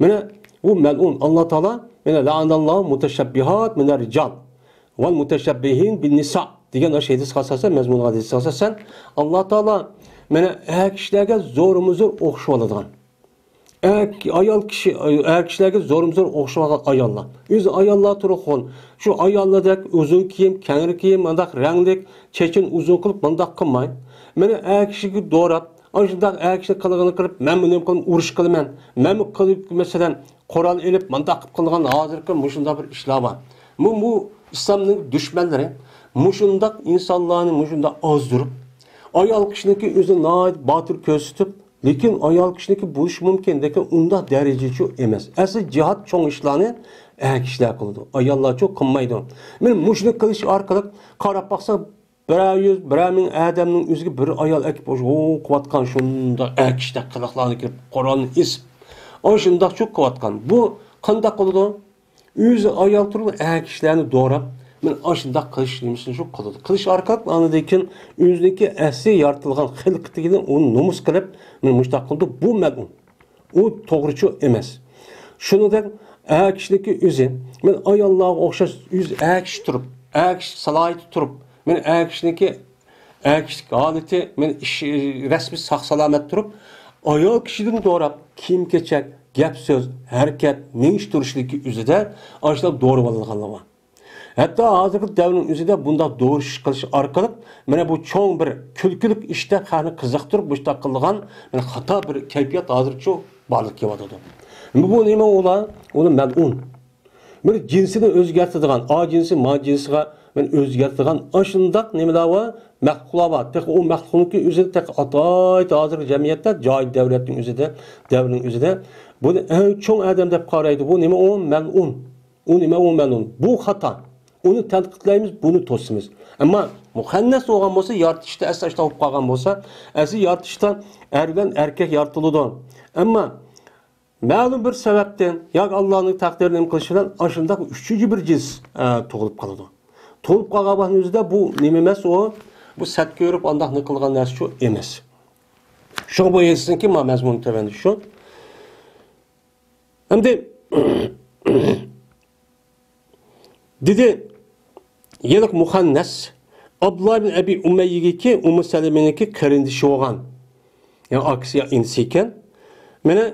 مانا ئۇ مەلئۇن. ئاللا تائالا، مانا، لەئەنەللاھۇ مۇتەشەببىھات مىنەر رىجال ۋەل مۇتەشەببىھىن بىننىسا دېگەن ئاشۇ ھەدىسكە ئاساسەن، مەزمۇنغا ھەدىسكە ئاساسەن، ئاللا تائالا، مانا، ئەر كىشىلەرگە زورمۇ زور ئوخشىۋالىدىغان، ئەر، ئايال كىشى، ئەر كىشىلەرگە زورمۇزور ئوخشىمىغان ئاياللار. ئۆزى ئاياللار تۇرغۇن. شۇ ئاياللاردەك ئۇزۇن كىيىم، كەڭرى كىيىم، مۇنداق رەڭلىك، چېچىنى ئۇزۇن قىلىپ مۇنداق قىلماي. مېنى ئەر كىشىگە دوراپ، ئاشۇنداق ئەر كىشى قىلغىنى قىلىپ، مەنمۇ نېمە قىلىمەن، ئۇرۇش قىلىمەن. مەنمۇ قىلىپ، مەسىلەن، قورال ئېلىپ، مۇنداق قىلىپ قىلغان ھازىرقى مۇشۇنداق بىر ئىشلار بار. بۇ، بۇ ئىسلامنىڭ دۈشمەنلىرى مۇشۇنداق ئىنسانلارنى مۇشۇنداق ئازدۇرۇپ، ئايال كىشىنىڭكى ئۆزىنى ناھايىتى باتۇر كۆرسىتىپ، لېكىن ئايال كىشىنىڭكى بولۇشى مۇمكىن، لېكىن ئۇنداق دەرىجىچۇ ئەمەس. ئەسلى جىھاد چوڭ ئىشلارنى ئەر كىشىلەر قىلىدۇ، ئاياللارچۇ قىلمايدۇ. مانا مۇشۇنى قىلىش ئارقىلىق قاراپ باقساق، بىرەر يۈز، بىرەر مىڭ ئادەمنىڭ ئۆزىگە بىر ئايال ئەكىپ، ئۇ قىلىۋاتقان شۇنداق ئەر كىشىدەك قىلىقلارنى كىرىپ، قورالنى ئېسىپ، ئاشۇنداقچۇ قىلىۋاتقان. بۇ قانداق قىلىدۇ؟ ئۆزى ئايال تۇرۇپ، ئەر كىشىلەرنى دوراپ، مانا ئاشۇنداق قىلىش نېمىسىنى شۇ قىلىدۇ. قىلىش ئارقىلىق ئاندىن كېيىن ئۆزىنىڭكى ئەسلى يارىتىلغان خىلقىتىگە ئۇنى نومۇس قىلىپ، مانا مۇشۇنداق قىلىدۇ. بۇ مەلئۇن. ئۇ توغرىچۇ ئەمەس. شۇنىڭدەك ئەر كىشىنىڭكى ئۆزى، مانا ئاياللارغا ئوخشاش ئۆزى ئەر كىشى تۇرۇپ، ئەر كىشى سالاھىيىتى تۇرۇپ، مانا ئەر كىشىنىڭكى ئەر كىشىلىك ھالىتى، مانا ئىش، رەسمىي ساق-سالامەت تۇرۇپ، ئايال كىشىدىن دوراپ، كىيىم-كېچەك، گەپ-سۆز، ھەرىكەت، مېڭىش-تۇرۇشلۇقى ئۆزىدە ئاشۇنداق دورىۋالىدىغانلار بار. ھەتتا ھازىرقى دەۋرنىڭ ئۆزىدە بۇنداق دورىشىش قىلىش ئارقىلىق، مانا بۇ چوڭ بىر كۈلكىلىك ئىشتا خەقنى قىزىقتۇرۇپ، مۇشۇنداق قىلىدىغان، مانا خاتا بىر كەيپىيات ھازىرچۇ بارلىققا كېلىۋاتىدۇ. بۇ نېمە ئۇلار؟ ئۇلار مەلئۇن. بىر جىنسىنى ئۆزگەرتىدىغان، ئا جىنسى ما جىنسىغا مەن ئۆزگەرتىدىغان ئاشۇنداق نېمىلەر بار، مەخلۇقلار بار. تېخى ئۇ مەخلۇقنىڭكى ئۆزىنى تېخى ئاتايتى ھازىرقى جەمئىيەتتە، جاھىل دەۋرىيەتنىڭ ئۆزىدە، دەۋرنىڭ ئۆزىدە بۇنى ئەڭ چوڭ ئادەم دەپ قارايدۇ. بۇ نېمە ئۇ؟ مەلئۇن. ئۇ نېمە ئۇ مەلئۇن؟ بۇ خاتا. ئۇنى تەنقىدلەيمىز، بۇنى توسىمىز. ئەمما مۇخەننەس بولغان بولسا، يارىتىشتا ئەسلى ئاشۇنداق بولۇپ قالغان بولسا، ئەسلى يارىتىشتا ئەر بىلەن ئەركەك يارىتىلىدۇ. ئەمما مەلۇم بىر سەۋەبتىن ياكى ئاللانىڭ تەقدىرى نېمە قىلىشى بىلەن ئاشۇنداق ئۈچىنچى بىر جىنس، ئە، تۇغۇلۇپ قالىدۇ. تۇغۇلۇپ قالغان ۋاقتىنىڭ ئۆزىدە بۇ نېمە ئەمەس ئۇ؟ بۇ سەت كۆرۈپ ئانداق نېمە قىلغان نەرسىچۇ ئەمەس. شۇڭا بۇ ھەدىسنىڭكى ما مەزمۇنى تۆۋەندە شۇ. ئەمدى دېدى، يېلىق مۇخەننەس ئابدۇللا ئىبن ئەبى ئۇمەييىگىكى ئۇممۇ سەلىمىنىڭكى قېرىندىشى بولغان، يا ئاكىسى يا ئىنىسى ئىكەن. مانا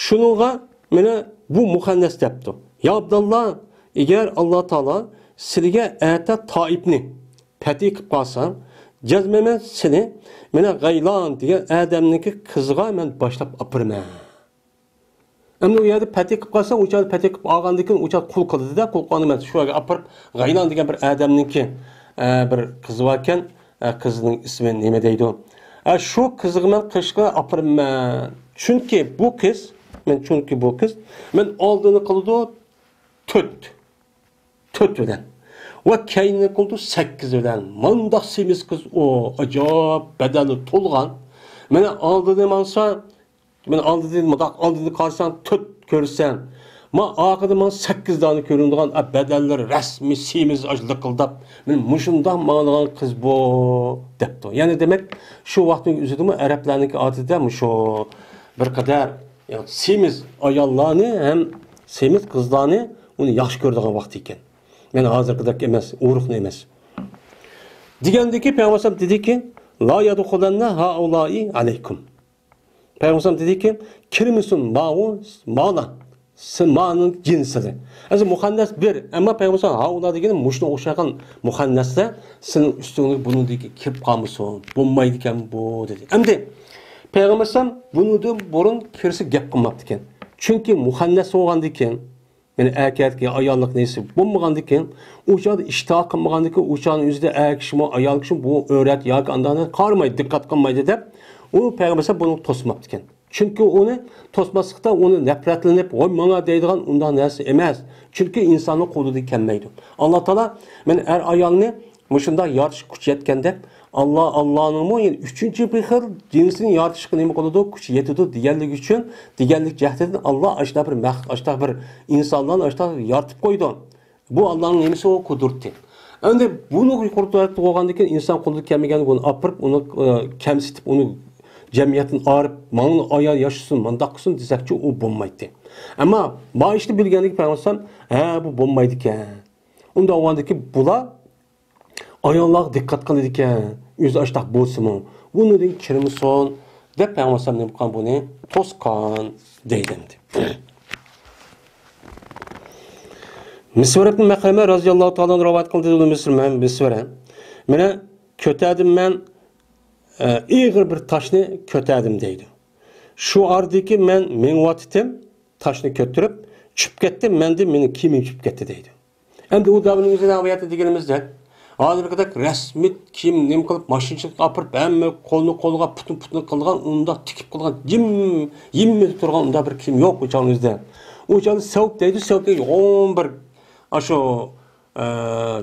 شۇنىڭغا مانا بۇ مۇخەننەس دەپتۇ. يا ئابداللا، ئەگەر ئاللا تائالا سىلىگە ئەتە تائىپنى پەتھى قىلىپ قالسا، جەزمەن سېنى مانا غەيلان دېگەن ئادەمنىڭكى قىزىغا مەن باشلاپ ئاپىرىمەن. ئەمدى ئۇ يەردە پەتھى قىلىپ قالسا، ئۇ چاغدا پەتھى قىلىپ ئالغاندىن كېيىن ئۇ چاغدا قۇل قىلدى-دە، قۇل قىلغاننى مەن شۇ يەرگە ئاپىرىپ، غەيلان دېگەن بىر ئادەمنىڭكى، ئە، بىر قىزى باركەن، ئە، قىزنىڭ ئىسمى نېمە دەيدۇ؟ ئە، شۇ قىزىغا مەن قىلىشقا ئاپىرىمەن. چۈنكى بۇ قىز، مەن، چۈنكى بۇ قىز، مەن ئالدىنى قىلىدۇ تۆت، تۆت بىلەن. ۋە كەينىنى قىلىدۇ سەككىز بىلەن. مانداق سېمىز قىز ئۇ، ئاجايىپ بەدەنى تولغان. مانا ئالدىدا ماڭسا، مانا ئالدىدىن، مۇنداق ئالدىدىن قارىساڭ تۆت كۆرسەم، ما ئارقىدا ماڭا سەككىز دانە كۆرۈنىدىغان، ئا، بەدەنلىرى رەسمىي سېمىز، ئاشۇ لىقىلداپ، مانا مۇشۇنداق ماڭىدىغان قىز بۇ، دەپتۇ. يەنى دېمەك، شۇ ۋاقىتنىڭ ئۆزىدىمۇ ئەرەبلەرنىڭكى ئادىتىدە مۇشۇ بىر قەدەر، يا، سېمىز ئاياللارنى ھەم سېمىز قىزلارنى ئۇنى ياخشى كۆرىدىغان ۋاقتى ئىكەن. يەنى ھازىرقىدەك ئەمەس، ئورۇقنى ئەمەس. دېگەندىكى پەيغەمبەر ئەلەيھىسسالام دېدىكى، لا يدخلن هؤلاء عليكم. پەيغەمبەر ئەلەيھىسسالام دېدىكى، كىرمىسۇن ماۋۇ، مانا، سىمانىڭ جىنسىدە. ئەسلى مۇخەننەس بىر، ئەمما پەيغەمبەر ئەلەيھىسسالام ھاۋۇلا دېگەن مۇشۇنىڭغا ئوخشىغان مۇخەننەسلەر سېنىڭ ئۈستۈڭدىكى بۇنىڭدىكى كىرىپ قالمىسۇن، بولمايدىكەن بۇ، دېدى. ئەمدى پەيغەمبەر ئەلەيھىسسالام بۇنىڭدىن بۇرۇن كىرسە گەپ قىلماپتىكەن. چۈنكى مۇخەننەس بولغاندىكىن، يەنى ئەركەكلىك، ئاياللىق نېسى بولمىغاندىكىن، ئۇ چاغدا ئىشتىھا قىلمىغاندىكىن، ئۇ چاغنىڭ ئۆزىدە ئەر كىشىمۇ، ئايال كىشىمۇ بۇ ئۆرەت ياكى ئانداق نەرسە قارىمايدۇ، دىققەت قىلمايدۇ دەپ، ئۇ پەيغەمبەر ئەلەيھىسسالام بۇنى توسماپتىكەن. چۈنكى ئۇنى توسماسلىقتا ئۇنى نەپرەتلىنىپ، ۋاي ماڭا دەيدىغان ئۇنداق نەرسە ئەمەس. چۈنكى ئىنساننىڭ قولىدىن كەلمەيدۇ. ئاللا تائالا مەن ئەر ئايالنى مۇشۇنداق يارىتىشقا كۈچ يەتكەندەك، ئاللا، ئاللانىڭمۇ يەنە ئۈچىنچى بىر خىل جىنسىنى يارىتىشقا نېمە قىلىدۇ؟ كۈچى يېتىدۇ دېگەنلىكى ئۈچۈن، دېگەنلىك جەھەتتىن ئاللا ئاشۇنداق بىر مەخلۇق، ئاشۇنداق بىر ئىنسانلارنى ئاشۇنداق يارىتىپ قويىدۇ. بۇ ئاللانىڭ نېمىسى ئۇ؟ قۇدرىتى. ئەمدى بۇنى يۇقىرى تەرەپتە بولغاندىن كېيىن ئىنسان قولىدا كەلمىگەن بۇنى ئاپىرىپ، ئۇنى، ئە، كەمسىتىپ، ئۇنى جەمئىيەتتىن ئايرىپ، ماڭا ئايال ياشىسۇن، مانداق قىلسۇن دېسەكچۇ، ئۇ بولمايتتى. ئەمما ما ئىشنى بىلگەندىكىن پەيغەمبەر ئەلەيھىسسالام، ھە، بۇ بولمايدىكەن. ئۇنداق بولغاندىكىن بۇلار ئاياللارغا دىققەت قىلىدىكەن، ئۆزى ئاشتاق بولسىمۇ، بۇنىڭدىن كىرمىسۇن، دەپ پەيغەمبەر ئەلەيھىسسالام نېمە قىلغان، بۇنى توسقان دەيدۇ ئەمدى. مىسۋەر ئىبن مەخرەمە رەزىياللاھۇ تائالا ئەنھۇ رىۋايەت قىلدى، دېدى مىسۋەر، مەن مىسۋەر، مانا كۆتەردىم مەن، ئە، ئېغىر بىر تاشنى كۆتەردىم دەيدۇ. شۇ ئارىدىكى مەن مېڭىۋاتىتىم، تاشنى كۆتۈرۈپ، چۈشۈپ كەتتىم، مەندىن مېنىڭ كىيىمىم چۈشۈپ كەتتى دەيدۇ. ئەمدى ئۇ دەۋرنىڭ ئۆزىدە ھاياتى دېگىنىمىزدەك، ھازىرقىدەك رەسمىي كىيىم نېمە قىلىپ، ماشىنىچىلىققا ئاپىرىپ، ھەممە قولنى قولىغا، پۇتنى پۇتىغا قىلغان، ئۇنداق تىكىپ قىلغان، جىم، يىممىدە تۇرغان ئۇنداق بىر كىيىم يوق ئۇ چاغنىڭ ئۆزىدە. ئۇ چاغدا سەۋب دەيدۇ، سەۋب دېگەن يوغان بىر، ئاشۇ، ئە،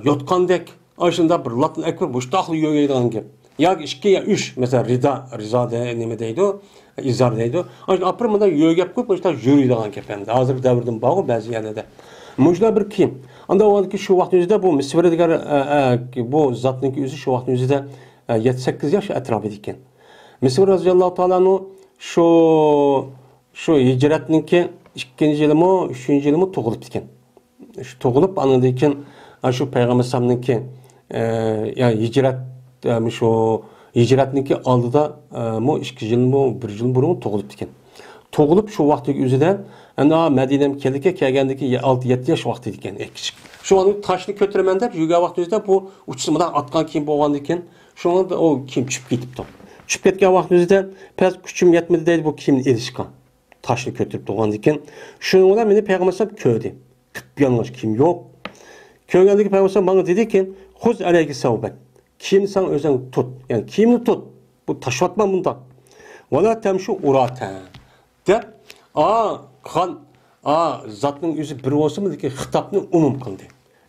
يوتقاندەك، ئاشۇنداق بىر لاتىن ئەكىپ مۇشتاقلا يۆگەيدىغان گەپ. ياكى ئىككى يا ئۈچ، مەسىلەن، رىدا، رىزا دە-، نېمە دەيدۇ؟ ئىزار دەيدۇ. ئاشۇنى ئاپىرىپ مۇنداق يۆگەپ قويۇپ، مۇشتاق يۈرىدىغان گەپ ئەمدى. ھازىرقى دەۋردىمۇ بارغۇ بەزى يەرلەردە. مۇشۇنداق بىر كىيىم. ئاندا ئۇ شۇ ۋاقىتنىڭ ئۆزىدە بۇ مىسۋەر دېگەن، ئە، ئە، بۇ زاتنىڭكى ئۆزى شۇ ۋاقىتنىڭ ئۆزىدە، ئە، يەتتە سەككىز ياش ئەتراپىدا ئىكەن. مىسۋەر رەزىياللاھۇ تائالا ئەنھۇ شۇ، شۇ ھىجرەتنىڭكى ئىككىنچى يىلىمۇ، ئۈچىنچى يىلىمۇ تۇغۇلۇپتىكەن. شۇ تۇغۇلۇپ، ئاندىن كېيىن، ئە، شۇ پەيغەمبەر ئەلەيھىسسالامنىڭكى، ئە، يا ھىجرەت، ئە، شۇ ھىجرەتنىڭكى ئالدىدا، ئە، مۇ ئىككى يىلمۇ، بىر يىل بۇرۇن تۇغۇلۇپتىكەن. تۇغۇلۇپ، شۇ ۋاقىتتىكى ئۆزىدە، ئەنە، مەدىنەگە كەلدىكەن، كەلگەندىكى ئالتە، يەتتە ياش ۋاقتى ئىكەن، ئەككىچىك. شۇ ۋاقىتتا تاشنى كۆتۈرىمەن دەپ يۈرگەن ۋاقتىمىزدا بۇ ئۇچىسى مۇنداق ئاتقان كىيىم بولغاندىكىن، شۇڭا ئۇ كىيىم چۈشۈپ كېتىپتۇ. چۈشۈپ كەتكەن ۋاقتىمىزدا پەس كۈچۈم يەتمىدى دەيدۇ بۇ كىيىمنى ئېلىشقا. تاشنى كۆتۈرۈپ تۇرغاندىكىن، شۇنىڭ بىلەن مېنى پەيغەمبەر ئەلەيھىسسالام كۆردى. قىپيالىڭاچ كىيىم يوق. كۆرگەندىكىن پەيغەمبەر ئەلەيھىسسالام ماڭا دېدىكى، خۇز ئەلەيكە سەۋبەك. كىيىمنى سەن ئۆزۈڭ تۇت. يەنى كىيىمنى تۇت. بۇ تاشلاتما بۇنداق. ۋەلا تەمشۇ ئۇراتە. دەپ، ئا، خان، ئا، زاتنىڭ ئۆزى بىر بولسىمۇ، لېكىن خىتابنى ئومۇم قىلدى.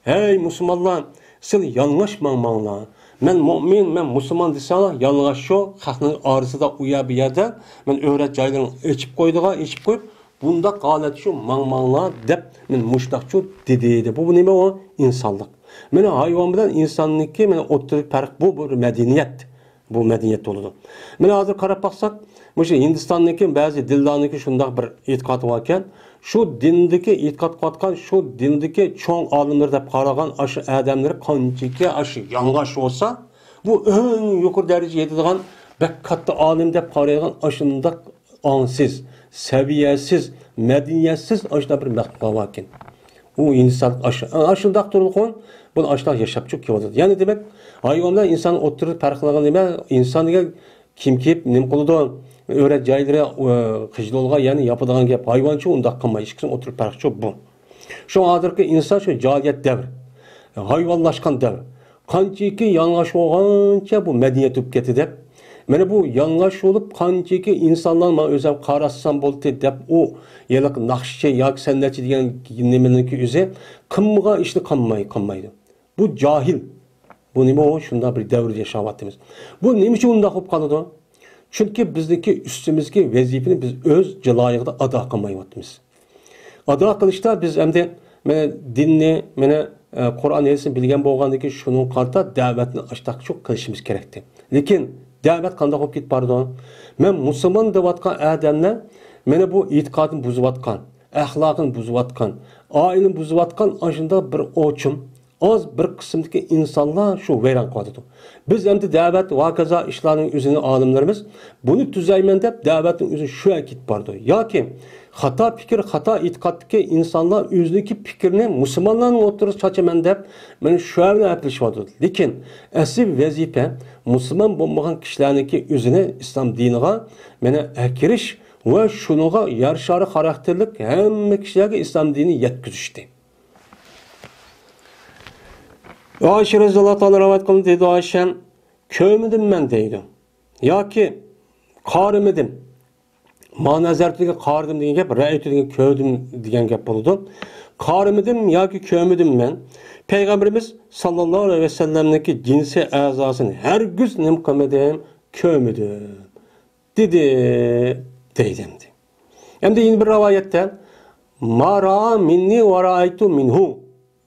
ھەي مۇسۇلمانلار، سىلەر يالىڭاچ ماڭماڭلار. مەن مۇئمىن، مەن مۇسۇلمان دېسەڭلار، يالىڭاچ شۇ، خەقنىڭ ئارىسىدا ئۇ يەر بۇ يەردە مەن ئۆرە جايلىرىنى ئېچىپ قويىدىغان، ئېچىپ قويۇپ، بۇنداق ھالەتچۇ ماڭماڭلار دەپ مەن مۇشتاقچۇ دېدى، دېدى. بۇ نېمە ئۇ؟ ئىنسانلىق. مانا ھايۋان بىلەن ئىنساننىڭكى مانا ئوتتۇرىدىكى پەرق بۇ، بۇ بىر مەدەنىيەت. بۇ مەدەنىيەت بولىدۇ. مانا ھازىر قاراپ باقساق، مۇشۇ ھىندىستاننىڭكى بەزى دىنلارنىڭكى شۇنداق بىر ئېتىقادى باركەن، شۇ دىندىكى ئېتىقاد قىلىۋاتقان، شۇ دىندىكى چوڭ ئالىملار دەپ قارىغان ئاشۇ ئادەملىرى قانچىكى ئاشۇ ياڭاش بولسا، بۇ ئەڭ يۇقىرى دەرىجە يېتىدىغان بەك كاتتا ئالىم دەپ قارايدىغان ئاشۇنداق ئاڭسىز، سەۋىيەسىز، مەدەنىيەتسىز ئاشۇنداق بىر مەخلۇقلار باركەن. ئۇ ئىنسان ئاش-، ئاشۇنداق تۇرىدىغان، بۇ ئاشۇنداق ياشاپچۇ كېلىۋاتىدۇ. يەنى دېمەك، ھايۋان بىلەن ئىنسان ئوتتۇرىدا پەرق قىلىدىغان نېمە؟ ئىنسان دېگەن كىيىم كىيىپ، نېمە قىلىدۇ؟ ئۆرە جايلىرى، ئە، خىجىل بولغان، يەنى ياپىدىغان گەپ. ھايۋانچۇ ئۇنداق قىلماي، ئىككىسىنىڭ ئوتتۇرا پەرقىچۇ بۇ. شۇڭا ھازىرقى ئىنسان شۇ جاھىلىيەت دەۋر، ھايۋانلاشقان دەۋر. قانچىكى يالىڭاچ بولغانچە بۇ مەدەنىيەت بولۇپ كەتتى دەپ. مانا بۇ يالىڭاچ بولۇپ قانچىكى ئىنسانلار مانا ئۆزۈم قاراتسام بولدى دەپ ئۇ ھېلىقى ناخشىچى ياكى سەنئەتچى دېگەن نېمىنىڭكى ئۆزى قىلمىغان ئىشنى قىلماي، قىلمايدۇ. بۇ جاھىل. بۇ نېمە ئۇ؟ شۇنداق بىر دەۋردە ياشاۋاتىمىز. بۇ نېمە ئۈچۈن ئۇنداق بولۇپ قالىدۇ؟ چۈنكى بىزنىڭكى ئۈستىمىزدىكى ۋەزىپىنى بىز ئۆز جايىغا ئادا قىلمايۋاتىمىز. ئادا قىلىشتا بىز ئەمدى مانا دىننى، مانا، ئە، قۇرئان ھەدىسنى بىلگەن بولغاندىن كېيىن شۇنىڭغا قارىتا دەۋەتنى ئاشتاق شۇ قىلىشىمىز كېرەكتى. لېكىن دەۋەت قانداق بولۇپ كېتىپ بارىدۇ؟ مەن مۇسۇلمان دەۋاتقان ئادەملەر مانا بۇ ئېتىقادىنى بۇزۇۋاتقان، ئەخلاقىنى بۇزۇۋاتقان، ئائىلىنى بۇزۇۋاتقان ئاشۇنداق بىر ئوچۇم، ئاز بىر قىسىمدىكى ئىنسانلار شۇ ۋەيران قىلىۋاتىدۇ. بىز ئەمدى دەۋەت ۋە ھاكازا ئىشلارنىڭ ئۆزىنى ئالىملىرىمىز بۇنى تۈزەيمەن دەپ دەۋەتنىڭ ئۆزىنى شۇ يەرگە كېتىپ بارىدۇ. ياكى خاتا پىكىر، خاتا ئېتىقادتىكى ئىنسانلار ئۆزىنىڭكى پىكرىنى مۇسۇلمانلارنىڭ ئوتتۇرىسىغا چاچىمەن دەپ مانا شۇ يەرنى ئەپلىشىۋاتىدۇ. لېكىن ئەسلى ۋەزىپە مۇسۇلمان بولمىغان كىشىلەرنىڭكى ئۆزىنى ئىسلام دىنىغا مانا ئەكىرىش ۋە شۇنىڭغا يارىشار خاراكتېرلىك ھەممە كىشىلەرگە ئىسلام دىنىنى يەتكۈزۈشتى. ئائىشە رەزىياللاھۇ تائالا رىۋايەت قىلىندى، دېدى ئائىشەم، كۆرمىدىم مەن دەيدۇ. ياكى قارىمىدىم. ما نەزەرتۇ دېگەن قارىدىم دېگەن گەپ، رەئەيتۇ دېگەن كۆردۈم دېگەن گەپ بولىدۇ. قارىمىدىم ياكى كۆرمىدىم مەن. پەيغەمبىرىمىز ساللاللاھۇ ئەلەيھى ۋەسەللەمنىڭكى جىنسىي ئەزاسىنى ھەرگىز نېمە قىلمىدىم، كۆرمىدىم. دېدى، دەيدۇ ئەمدى. ئەمدى يەنە بىر رىۋايەتتە، ما رائا مىننى ۋە رائەيتۇ مىنھۇ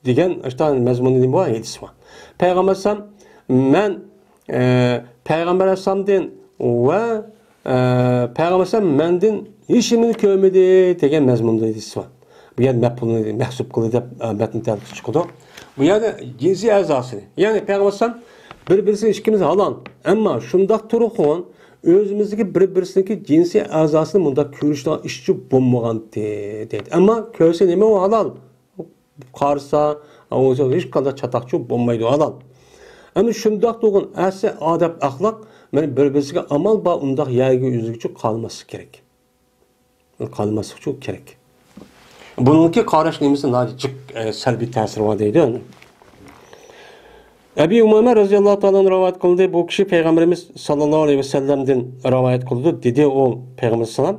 دېگەن ئاشۇنداق مەزمۇندا نېمە بار؟ ھەدىس بار. پەيغەمبەر ئەلەيھىسسالام، مەن، ئە، پەيغەمبەر ئەلەيھىسسالامدىن ۋە، ئە، پەيغەمبەر ئەلەيھىسسالام مەندىن ھېچنېمىنى كۆرمىدى دېگەن مەزمۇندا ھەدىس بار. بۇ يەردە مەپئۇلنى مەھسۇب قىلدى دەپ، ئە، مەتن تەرىپى چىقىدۇ. بۇ يەردە جىنسىي ئەزاسىنى، يەنى پەيغەمبەر ئەلەيھىسسالام بىر-بىرسى ئىككىمىز ھالال. ئەمما شۇنداق تۇرغۇن، ئۆزىمىزدىكى بىر-بىرسىنىڭكى جىنسىي ئەزاسىنى مۇنداق كۆرۈشىدىغان ئىشچۇ بولمىغانتى، دەيدۇ. ئەمما كۆرسە نېمە ئۇ ھالال؟ قارىسا، ئۇ ھېچقانداق چاتاقچۇ بولمايدۇ، ھالال. ئەمما شۇنداق تۇرغان ئەسلى ئادەپ-ئەخلاق، مانا بىر-بىرسىگە ئامال بار، ئۇنداق يەرگە ئۆزگىچە قالماسلىق كېرەك. قالماسلىقچۇ كېرەك. بۇنىڭكى قاراش نېمىسى ناھايىتى جىق، ئە، سەلبىي تەسىرى بار دەيدۇ. ئەبى ئۇمامە رەزىياللاھۇ تائالا ئەنھۇ رىۋايەت قىلدى، بۇ كىشى پەيغەمبىرىمىز ساللاللاھۇ ئەلەيھى ۋەسەللەمدىن رىۋايەت قىلىدۇ، دېدى ئۇ پەيغەمبەر سالام،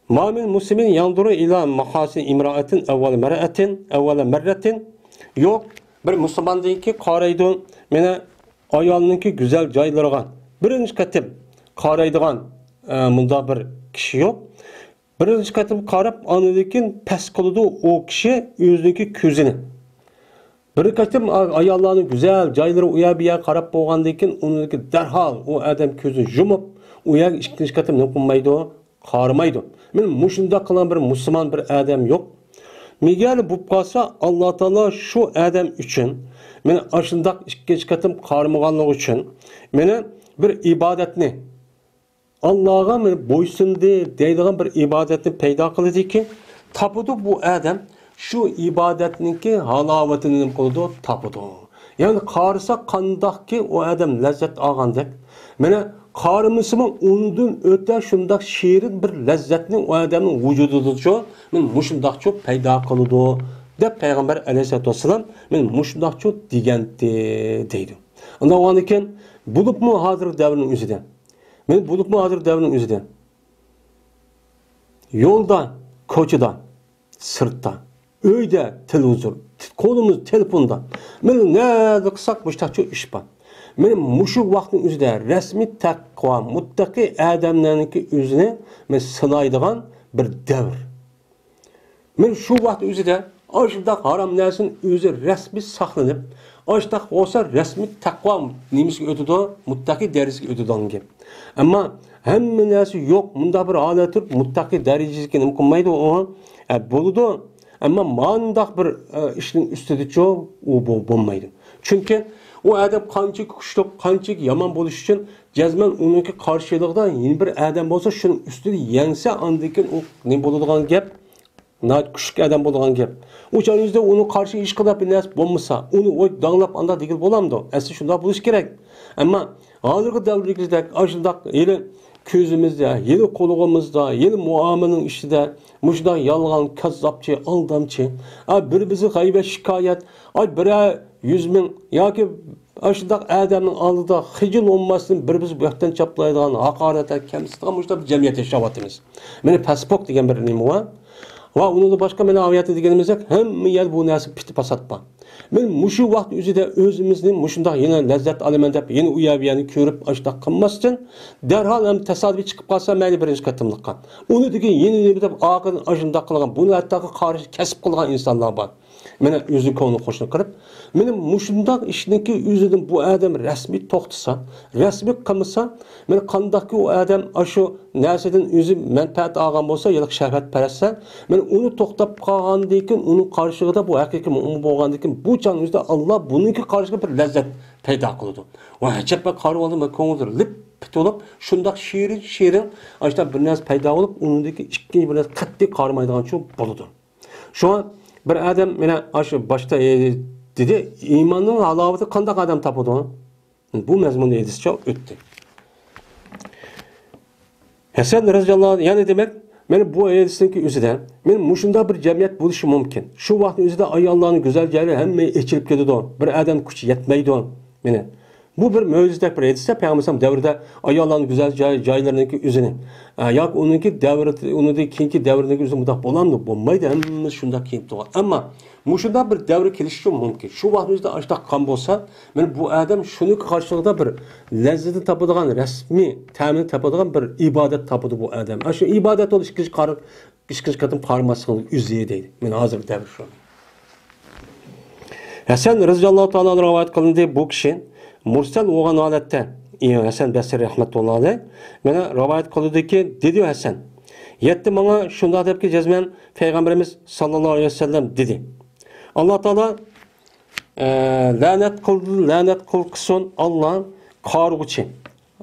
ما من مسلم ينظر إلى محاسن امرأة أول مرة، أول مرة. يوق، بىر مۇسۇلماندىنكى قارايدۇ، مانا ئايالنىڭكى گۈزەل جايلىرىغا بىرىنچى قېتىم قارايدىغان، ئە، مۇنداق بىر كىشى يوق. بىرىنچى قېتىم قاراپ، ئاندىن كېيىن پەس قىلىدۇ ئۇ كىشى ئۆزىنىڭكى كۆزىنى. بىر قېتىم ئا-، ئاياللارنىڭ گۈزەل جايلىرى ئۇ يەر بۇ يەر قاراپ بولغاندىن كېيىن، ئۇنىڭكى دەرھال ئۇ ئادەم كۆزىنى يۇمۇپ، ئۇ يەرگە ئىككىنچى قېتىم نېمە قىلمايدۇ؟ قارىمايدۇ. مانا مۇشۇنداق قىلغان بىر مۇسۇلمان بىر ئادەم يوق. مېگەر بولۇپ قالسا، ئاللا تائالا شۇ ئادەم ئۈچۈن، مانا ئاشۇنداق ئىككىنچى قېتىم قارىمىغانلىقى ئۈچۈن، مانا بىر ئىبادەتنى، ئاللاغا مانا بويسۇندى دەيدىغان بىر ئىبادەتنى پەيدا قىلىدىكى، تاپىدۇ بۇ ئادەم شۇ ئىبادەتنىڭكى ھالاۋىتىنى نېمە قىلىدۇ؟ تاپىدۇ. يەنى قارىسا قانداقكى ئۇ ئادەم لەززەت ئالغاندەك، مانا قارىمىسىمۇ ئۇندىن ئۆتە شۇنداق شېرىن بىر لەززەتنى ئۇ ئادەمنىڭ ۋۇجۇدىدىچۇ، مانا مۇشۇنداقچۇ پەيدا قىلىدۇ، دەپ پەيغەمبەر ئەلەيھىسسالاتۇ ۋەسسالام مانا مۇشۇنداقچۇ دېگەنتى، دەيدۇ. ئۇنداق بولغاندىكىن، بولۇپمۇ ھازىرقى دەۋرنىڭ ئۆزىدە، مانا بولۇپمۇ ھازىرقى دەۋرنىڭ ئۆزىدە يولدا، كوچىدا، سىرتتا، ئۆيدە تېلېۋىزور، قولىمىز تېلېفوندا. مانا نەدە قىلساق مۇشۇنداقچۇ ئىش بار. مانا مۇشۇ ۋاقىتنىڭ ئۆزىدە رەسمىي تەقۋا، مۇتتەقىي ئادەملەرنىڭكى ئۆزىنى مانا سىنايدىغان بىر دەۋر. مانا شۇ ۋاقىت ئۆزىدە ئاشۇنداق ھارام نەرسىنى ئۆزى رەسمىي ساقلىنىپ، ئاشۇنداق بولسا رەسمىي تەقۋا نېمىسىگە ئۆتىدۇ؟ مۇتتەقىي دەرىجىسىگە ئۆتىدىغان گەپ. ئەمما ھەممە نەرسە يوق، مۇنداق بىر ھالەت تۇرۇپ، مۇتتەقىي دەرىجىسىگە نېمە قىلمايدۇ ئۇ؟ ئە، بولىدۇ. ئەمما مانداق بىر، ئە، ئىشنىڭ ئۈستىدىچۇ ئۇ بو-، بولمايدۇ. چۈنكى ئۇ ئادەم قانچىكى كۈچلۈك، قانچىكى يامان بولۇش ئۈچۈن جەزمەن ئۇنىڭكى قارشىلىقىدا يەنە بىر ئادەم بولسا، شۇنىڭ ئۈستىدە يەڭسە، ئاندىن كېيىن ئۇ نېمە بولىدىغان گەپ؟ ناھايىتى كۈچلۈك ئادەم بولىدىغان گەپ. ئۇ چاغ ئۆزىدە ئۇنىڭ قارشى ھېچقانداق بىر نەرسە بولمىسا، ئۇنى ئۇ داڭلاپ ئانداق دېگىلى بولامدۇ؟ ئەسلى شۇنداق بولۇشى كېرەك. ئەمما ھازىرقى دەۋردىكىدەك ئاشۇنداق ھېلى كۆزىمىزدە، ھېلى قۇلىقىمىزدا، ھېلى مۇئامىلىنىڭ ئىچىدە مۇشۇنداق يالغان، كاززاپچى، ئالدامچى، ئا، بىر-بىرسىگە غەيۋەت، شىكايەت، ئاي، بىرەر يۈز مىڭ ياكى ئاشۇنداق ئادەمنىڭ ئالدىدا خىجىل بولماستىن بىر-بىرسىگە بۆھتان چاپلايدىغان، ھاقارەتلەر، كەمسىتىدىغان مۇشۇنداق بىر جەمئىيەتتە ياشاۋاتىمىز. مانا پەسپوك دېگەن بىر نېمە بار. ۋە ئۇنىڭدىن باشقا مانا ئاۋۇ يەردە دېگىنىمىزدەك ھەممە يەردە بۇ نەرسە پىتى پاسات بار. مانا مۇشۇ ۋاقىت ئۆزىدە ئۆزىمىزنى مۇشۇنداق يەنە لەززەت ئالىمەن دەپ يەنە ئۇ يەر بۇ يەرنى كۆرۈپ ئاشۇنداق قىلماستىن، دەرھال ھەم تەسادىپىي چىقىپ قالسا مەيلى بىرىنچى قېتىملىققا. ئۇنى دېگەن يەنە نېمە دەپ ئاخىرىدا ئاشۇنداق قىلغان، بۇنى ھەتتاكى قارشى كەسىپ قىلغان ئىنسانلار بار. مانا ئۆزىنىڭ كۆڭلى خۇشىنى قىلىپ، مانا مۇشۇنداق ئىشنىڭكى ئۆزىدىن بۇ ئادەم رەسمىي توختىسا، رەسمىي قىلمىسا، مانا قانداقكى ئۇ ئادەم ئاشۇ نەرسىدىن ئۆزى مەنپەئەت ئالغان بولسا، يا شەھۋەتپەرەسسە، مانا ئۇنى توختاپ قالغاندىن كېيىن، ئۇنىڭ قارشىلىقىدا بۇ ھەقىقىي مۆمىن بولغاندىن كېيىن، بۇ چاغنىڭ ئۆزىدە ئاللا بۇنىڭكى قارشىلىقىغا بىر لەززەت پەيدا قىلىدۇ. ۋە ئەجەب، مەن قارىۋالدىم، مەن كۆڭۈلدە لىپ پىت بولۇپ، شۇنداق شېرىن، شېرىن، ئاشۇنداق بىر نەرسە پەيدا بولۇپ، ئۇنىڭدىكى ئىككىنچى بىر نەرسە قەتئىي قارىمايدىغانچۇ بولىدۇ. شۇڭا بىر ئادەم مانا ئاشۇ باشتا، ئە، دېدى، ئىماننىڭ ھالاۋىتى قانداق ئادەم تاپىدۇ؟ بۇ مەزمۇندا ھەدىسچە ئۆتتى. ھەسەن رەزىياللاھۇ ئەنھۇ يەنە دېمەك، مانا بۇ ھەدىسنىڭكى ئۆزىدە، مانا مۇشۇنداق بىر جەمئىيەت بولۇشى مۇمكىن. شۇ ۋاقىتنىڭ ئۆزىدە ئاياللارنىڭ گۈزەل جايلىرى ھەممە ئېچىلىپ كېتىدۇ. بىر ئادەم كۈچى يەتمەيدۇ. مانا بۇ بىر مۆجىزىدەك بىر ھەدىستە پەيغەمبەر ئەلەيھىسسالام دەۋرىدە ئاياللارنىڭ گۈزەل جاي-، جايلىرىنىڭكى ئۆزىنى، ئە، ياكى ئۇنىڭكى دەۋرى، ئۇنىڭدىن كېيىنكى دەۋرىنىڭكى ئۆزى مۇنداق بولامدۇ؟ بولمايدۇ، ھەممىسى شۇنداق كىيىنىپ تۇرغان. ئەمما مۇشۇنداق بىر دەۋر كېلىشى مۇمكىن. شۇ ۋاقىتنىڭ ئۆزىدە ئاشۇنداق قىلغان بولسا، مانا بۇ ئادەم شۇنىڭ قارشىلىقىدا بىر لەززىتىنى تاپىدىغان، رەسمىي تەمىنى تاپىدىغان بىر ئىبادەت تاپىدۇ بۇ ئادەم. ئاشۇ ئىبادەت بولۇش ئىككىنچى قار-، ئىككىنچى قېتىم قارىماسلىقنىڭ ئۆزى دەيدۇ. مانا ھازىرقى دەۋر شۇ. ھەسەن رەزىياللاھۇ تائالا ئەنھۇ رىۋايەت قىلىندى، بۇ كىشى مۇرسەل بولغان ھالەتتە، ئى، ھەسەن بەسرى رەھمەتۇللاھى ئەلەيھ، مانا رىۋايەت قىلدىكى، دېدى ھەسەن، يەتتى ماڭا شۇنداق دەپكى جەزمەن پەيغەمبىرىمىز ساللاللاھۇ ئەلەيھى ۋەسەللەم دېدى، ئاللا تائالا، ئە، لەنەت قىلدى، لەنەت قىل-، قىلسۇن ئاللا قارىغۇچى.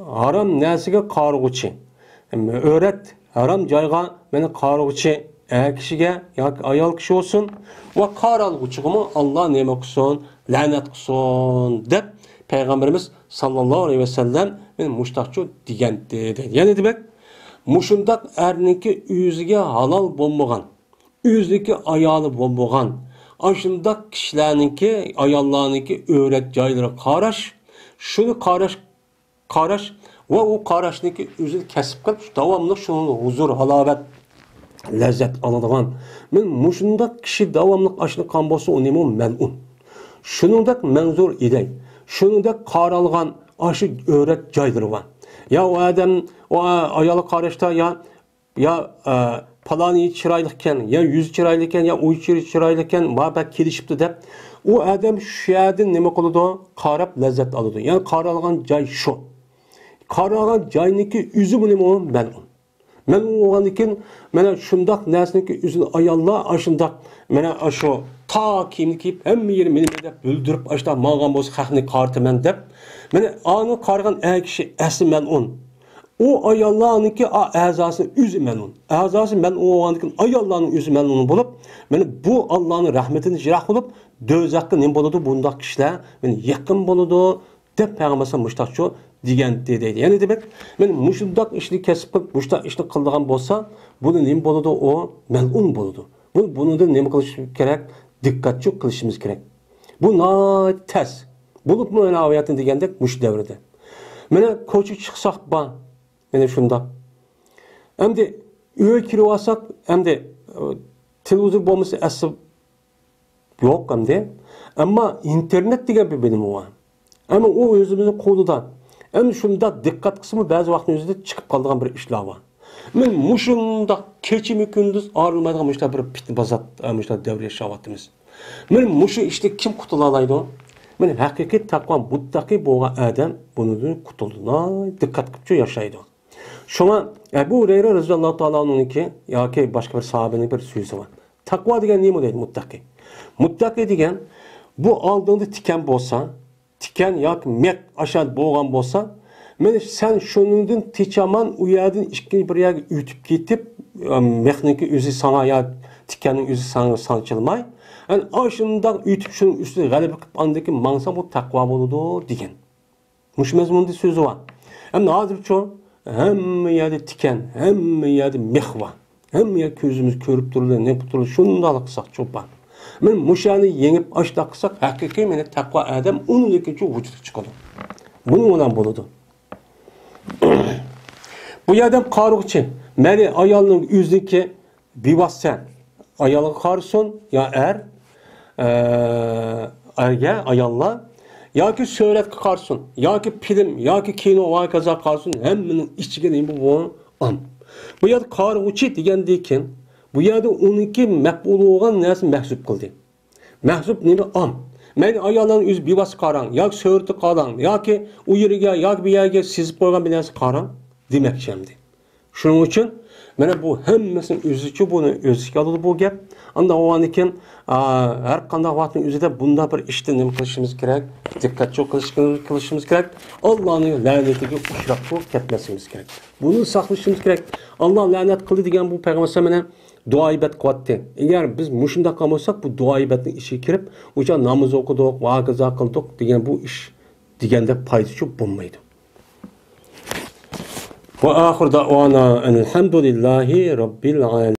ھارام نەرسىگە قارىغۇچى، ئۆرەت ھارام جايغا مېنى قارىغۇچى ئەر كىشىگە ياكى ئايال كىشى بولسۇن، ۋە قارالغۇچىغىمۇ ئاللا نېمە قىلسۇن؟ لەنەت قىلسۇن، دەپ پەيغەمبىرىمىز ساللاللاھۇ ئەلەيھى ۋەسەللەم مېنى مۇشتاقچۇ دېگەنتى، دەيدۇ. يەنى دېمەك، مۇشۇنداق ئەرنىڭكى ئۆزىگە ھالال بولمىغان، ئۆزىنىڭكى ئايالى بولمىغان، ئاشۇنداق كىشىلەرنىڭكى، ئاياللارنىڭكى ئۆرەت جايلىرىغا قاراش، شۇنى قاراش، قاراش ۋە ئۇ قاراشنىڭكى ئۆزىنى كەسىپ قىلىپ، داۋاملىق شۇنىڭدا ھۇزۇر، ھالاۋەت، لەززەت ئالىدىغان. مەن مۇشۇنداق كىشى داۋاملىق ئاشۇنى قىلغان بولسا، ئۇ نېمە؟ ئۇ مەلئۇن. شۇنىڭدەك مەنزۇر ئىدەي، شۇنىڭدەك قارالغان ئاشۇ ئۆرەت جايلىرى بار. يا ئۇ ئادەم، ئۇ ئايالغا قاراشتا، يا يا، ئە، پالانى چىرايلىقكەن، يا يۈزى چىرايلىقكەن، يا ئۇيچۇرى چىرايلىقكەن، ما بەك كېلىشىپتۇ دەپ، ئۇ ئادەم شۇ يەردىن نېمە قىلىدۇ؟ قاراپ لەززەت ئالىدۇ. يەنى قارالغان جاي شۇ. قارالغان جاينىڭكى ئۆزىمۇ نېمە؟ ئۇ مەلئۇن. مەلئۇن بولغاندىن كېيىن، مانا شۇنداق نەرسىنىڭكى ئۆزىنى ئاياللار ئاشۇنداق، مانا ئاشۇ تا كىيىمنى كىيىپ، ھەممە يېرى مېنى دەپ بىلدۈرۈپ، ئاشۇنداق ماڭغان بولسا، خەقنى قارىتىمەن دەپ، مانا ئاڭا قارىغان ئەر كىشى ئەسلى مەلئۇن. ئۇ ئاياللارنىڭكى ئا-، ئەزاسى ئۆزى مەلئۇن. ئەزاسى مەلئۇن بولغاندىكىن، ئاياللارنىڭ ئۆزى مەلئۇن بولۇپ، مانا بۇ ئاللانىڭ رەھمىتىدىن يىراق بولۇپ، دوزاخقا نېمە بولىدۇ؟ بۇنداق كىشىلەر مانا يېقىن بولىدۇ، دەپ پەيغەمبەر مۇشتاقچۇ دېگەنتى دەيدۇ. يەنى دېمەك، مانا مۇشۇنداق ئىشنى كەسىپ قىلىپ، مۇشۇنداق ئىشنى قىلىدىغان بولسا، بۇنى نېمە بولىدۇ؟ ئۇ مەلئۇن بولىدۇ. بۇ، بۇنىڭدىن نېمە قىلىش كېرەك؟ دىققەتچۇ قىلىشىمىز كېرەك. بۇ ناھايىتى تەس. بولۇپمۇ مانا ھاياتنى دېگەندەك مۇشۇ دەۋردە. مانا كوچىغا چىقساق بار. مانا شۇنداق. ئەمدى ئۆيگە كىرىۋالساق، ئەمدى، ئە، تېلېۋىزور بولمىسا ئەسلى يوق ئەمدى. ئەمما ئىنتېرنېت دېگەن بىر بىلىم بار. ئەمما ئۇ ئۆزىمىزنىڭ قولىدا. ئەمدى شۇنداق دىققەت قىلسىمۇ بەزى ۋاقىتنىڭ ئۆزىدە چىقىپ قالىدىغان بىر ئىشلار بار. مانا مۇشۇنداق كېچىمۇ كۈندۈز ئايرىلمايدىغان مۇشۇنداق بىر پىتنە-پاسات، ئە، مۇشۇنداق دەۋر ياشاۋاتىمىز. مانا مۇشۇ ئىشتىن كىم قۇتۇلالايدۇ؟ مانا ھەقىقىي تەقۋا مۇتتەقىي بولغان ئادەم بۇنىڭدىن قۇتۇلىدۇ. دىققەت قىلىپچۇ ياشايدۇ. شۇڭا ئەبۇ ھۇرەيرە رەزىياللاھۇ تائالا ئەنھۇنىڭكى ياكى باشقا بىر ساھابىنىڭ بىر سۆزى بار. تەقۋا دېگەن نېمە دەيدۇ؟ مۇتتەقىي. مۇتتەقىي دېگەن، بۇ ئالدىڭدا تىكەن بولسا، تىكەن ياكى مىخ ئاشۇ بولغان بولسا، مانا سەن شۇنىڭدىن تېچەمان ئۇ يەردىن ئىككىنچى بىر يەرگە ئۆتۈپ كېتىپ، مىخنىڭكى ئۆزى ساڭا يا تىكەننىڭ ئۆزى ساڭا سانچىلماي، ئەنە ئاشۇنداق ئۆتۈپ شۇنىڭ ئۈستىدە غەلىبە قىلىپ ئاندىن كېيىن ماڭساڭ بۇ تەقۋا بولىدۇ دېگەن. مۇشۇ مەزمۇندا سۆزى بار. ئەمدى ھازىرچۇ ھەممە يەردە تىكەن، ھەممە يەردە مىخ بار. ھەممە يەر كۆزىمىز كۆرۈپ تۇرىدۇ، نېمە قىلىپ تۇرىدۇ، شۇنداقلا قىلساق چوپان. مانا مۇشۇنى يېڭىپ ئاشۇنداق قىلساق، ھەقىقىي مانا تەقۋا ئادەم ئۇنىڭدىن كېيىنچۇ ۋۇجۇدقا چىقىدۇ. بۇنىڭ بىلەن بولىدۇ. بۇ يەردە قارىغۇچى، مەيلى ئايالنىڭ ئۆزىنىڭكى بىۋاسىتە ئايالغا قارىسۇن، يا ئەر، ئە، ئەرگە، ئاياللار، ياكى سۈرەتكە قارىسۇن، ياكى فىلىم، ياكى كىنو ۋە ھاكازا قارىسۇن، ھەممىنىڭ ئىچىگە نېمە بۇ ئام. بۇ يەردە قارىغۇچى دېگەندىن كېيىن، بۇ يەردە ئۇنىڭكى مەپئۇل بولغان نەرسە مەھسۇپ قىلدى. مەھسۇپ نېمە؟ ئام. مەيلى ئاياللارنىڭ ئۆزى بىۋاسىتە قاراڭ، ياكى سۈرەتكە قاراڭ، ياكى ئۇ يېرىگە، ياكى بۇ يەرگە سىزىپ قويغان بىر نەرسە قاراڭ دېمەكچى ئەمدى. شۇنىڭ ئۈچۈن مانا بۇ ھەممىسىنى ئۆزىچە بۇنى ئۆز ئىچىگە ئالىدۇ بۇ گەپ. ئاندىن ئاۋۋالدىن كېيىن، ئا، ھەر قانداق ۋاقىتنىڭ ئۆزىدە بۇنداق بىر ئىشتىن نېمە قىلىشىمىز كېرەك؟ دىققەتچۇ قىلىش-، قىلىشىمىز كېرەك. ئاللانىڭ لەنىتىگە ئۇچراپمۇ كەتمەسلىكىمىز كېرەك. بۇنى ساقلىشىمىز كېرەك. ئاللا لەنەت قىلدى دېگەن بۇ پەيغەمبەر مانا دۇئا ئىبادەت قىلىۋاتتى. ئەگەر بىز مۇشۇنداق قىلغان بولساق، بۇ دۇئا ئىبادەتنىڭ ئىچىگە كىرىپ، ئۇ چاغ ناماز ئوقۇدۇق، ۋاكىزا قىلدۇق دېگەن بۇ ئىش دېگەندەك پايدىچۇ بولمايدۇ. وآخر دعوانا أن الحمد لله رب العالمين.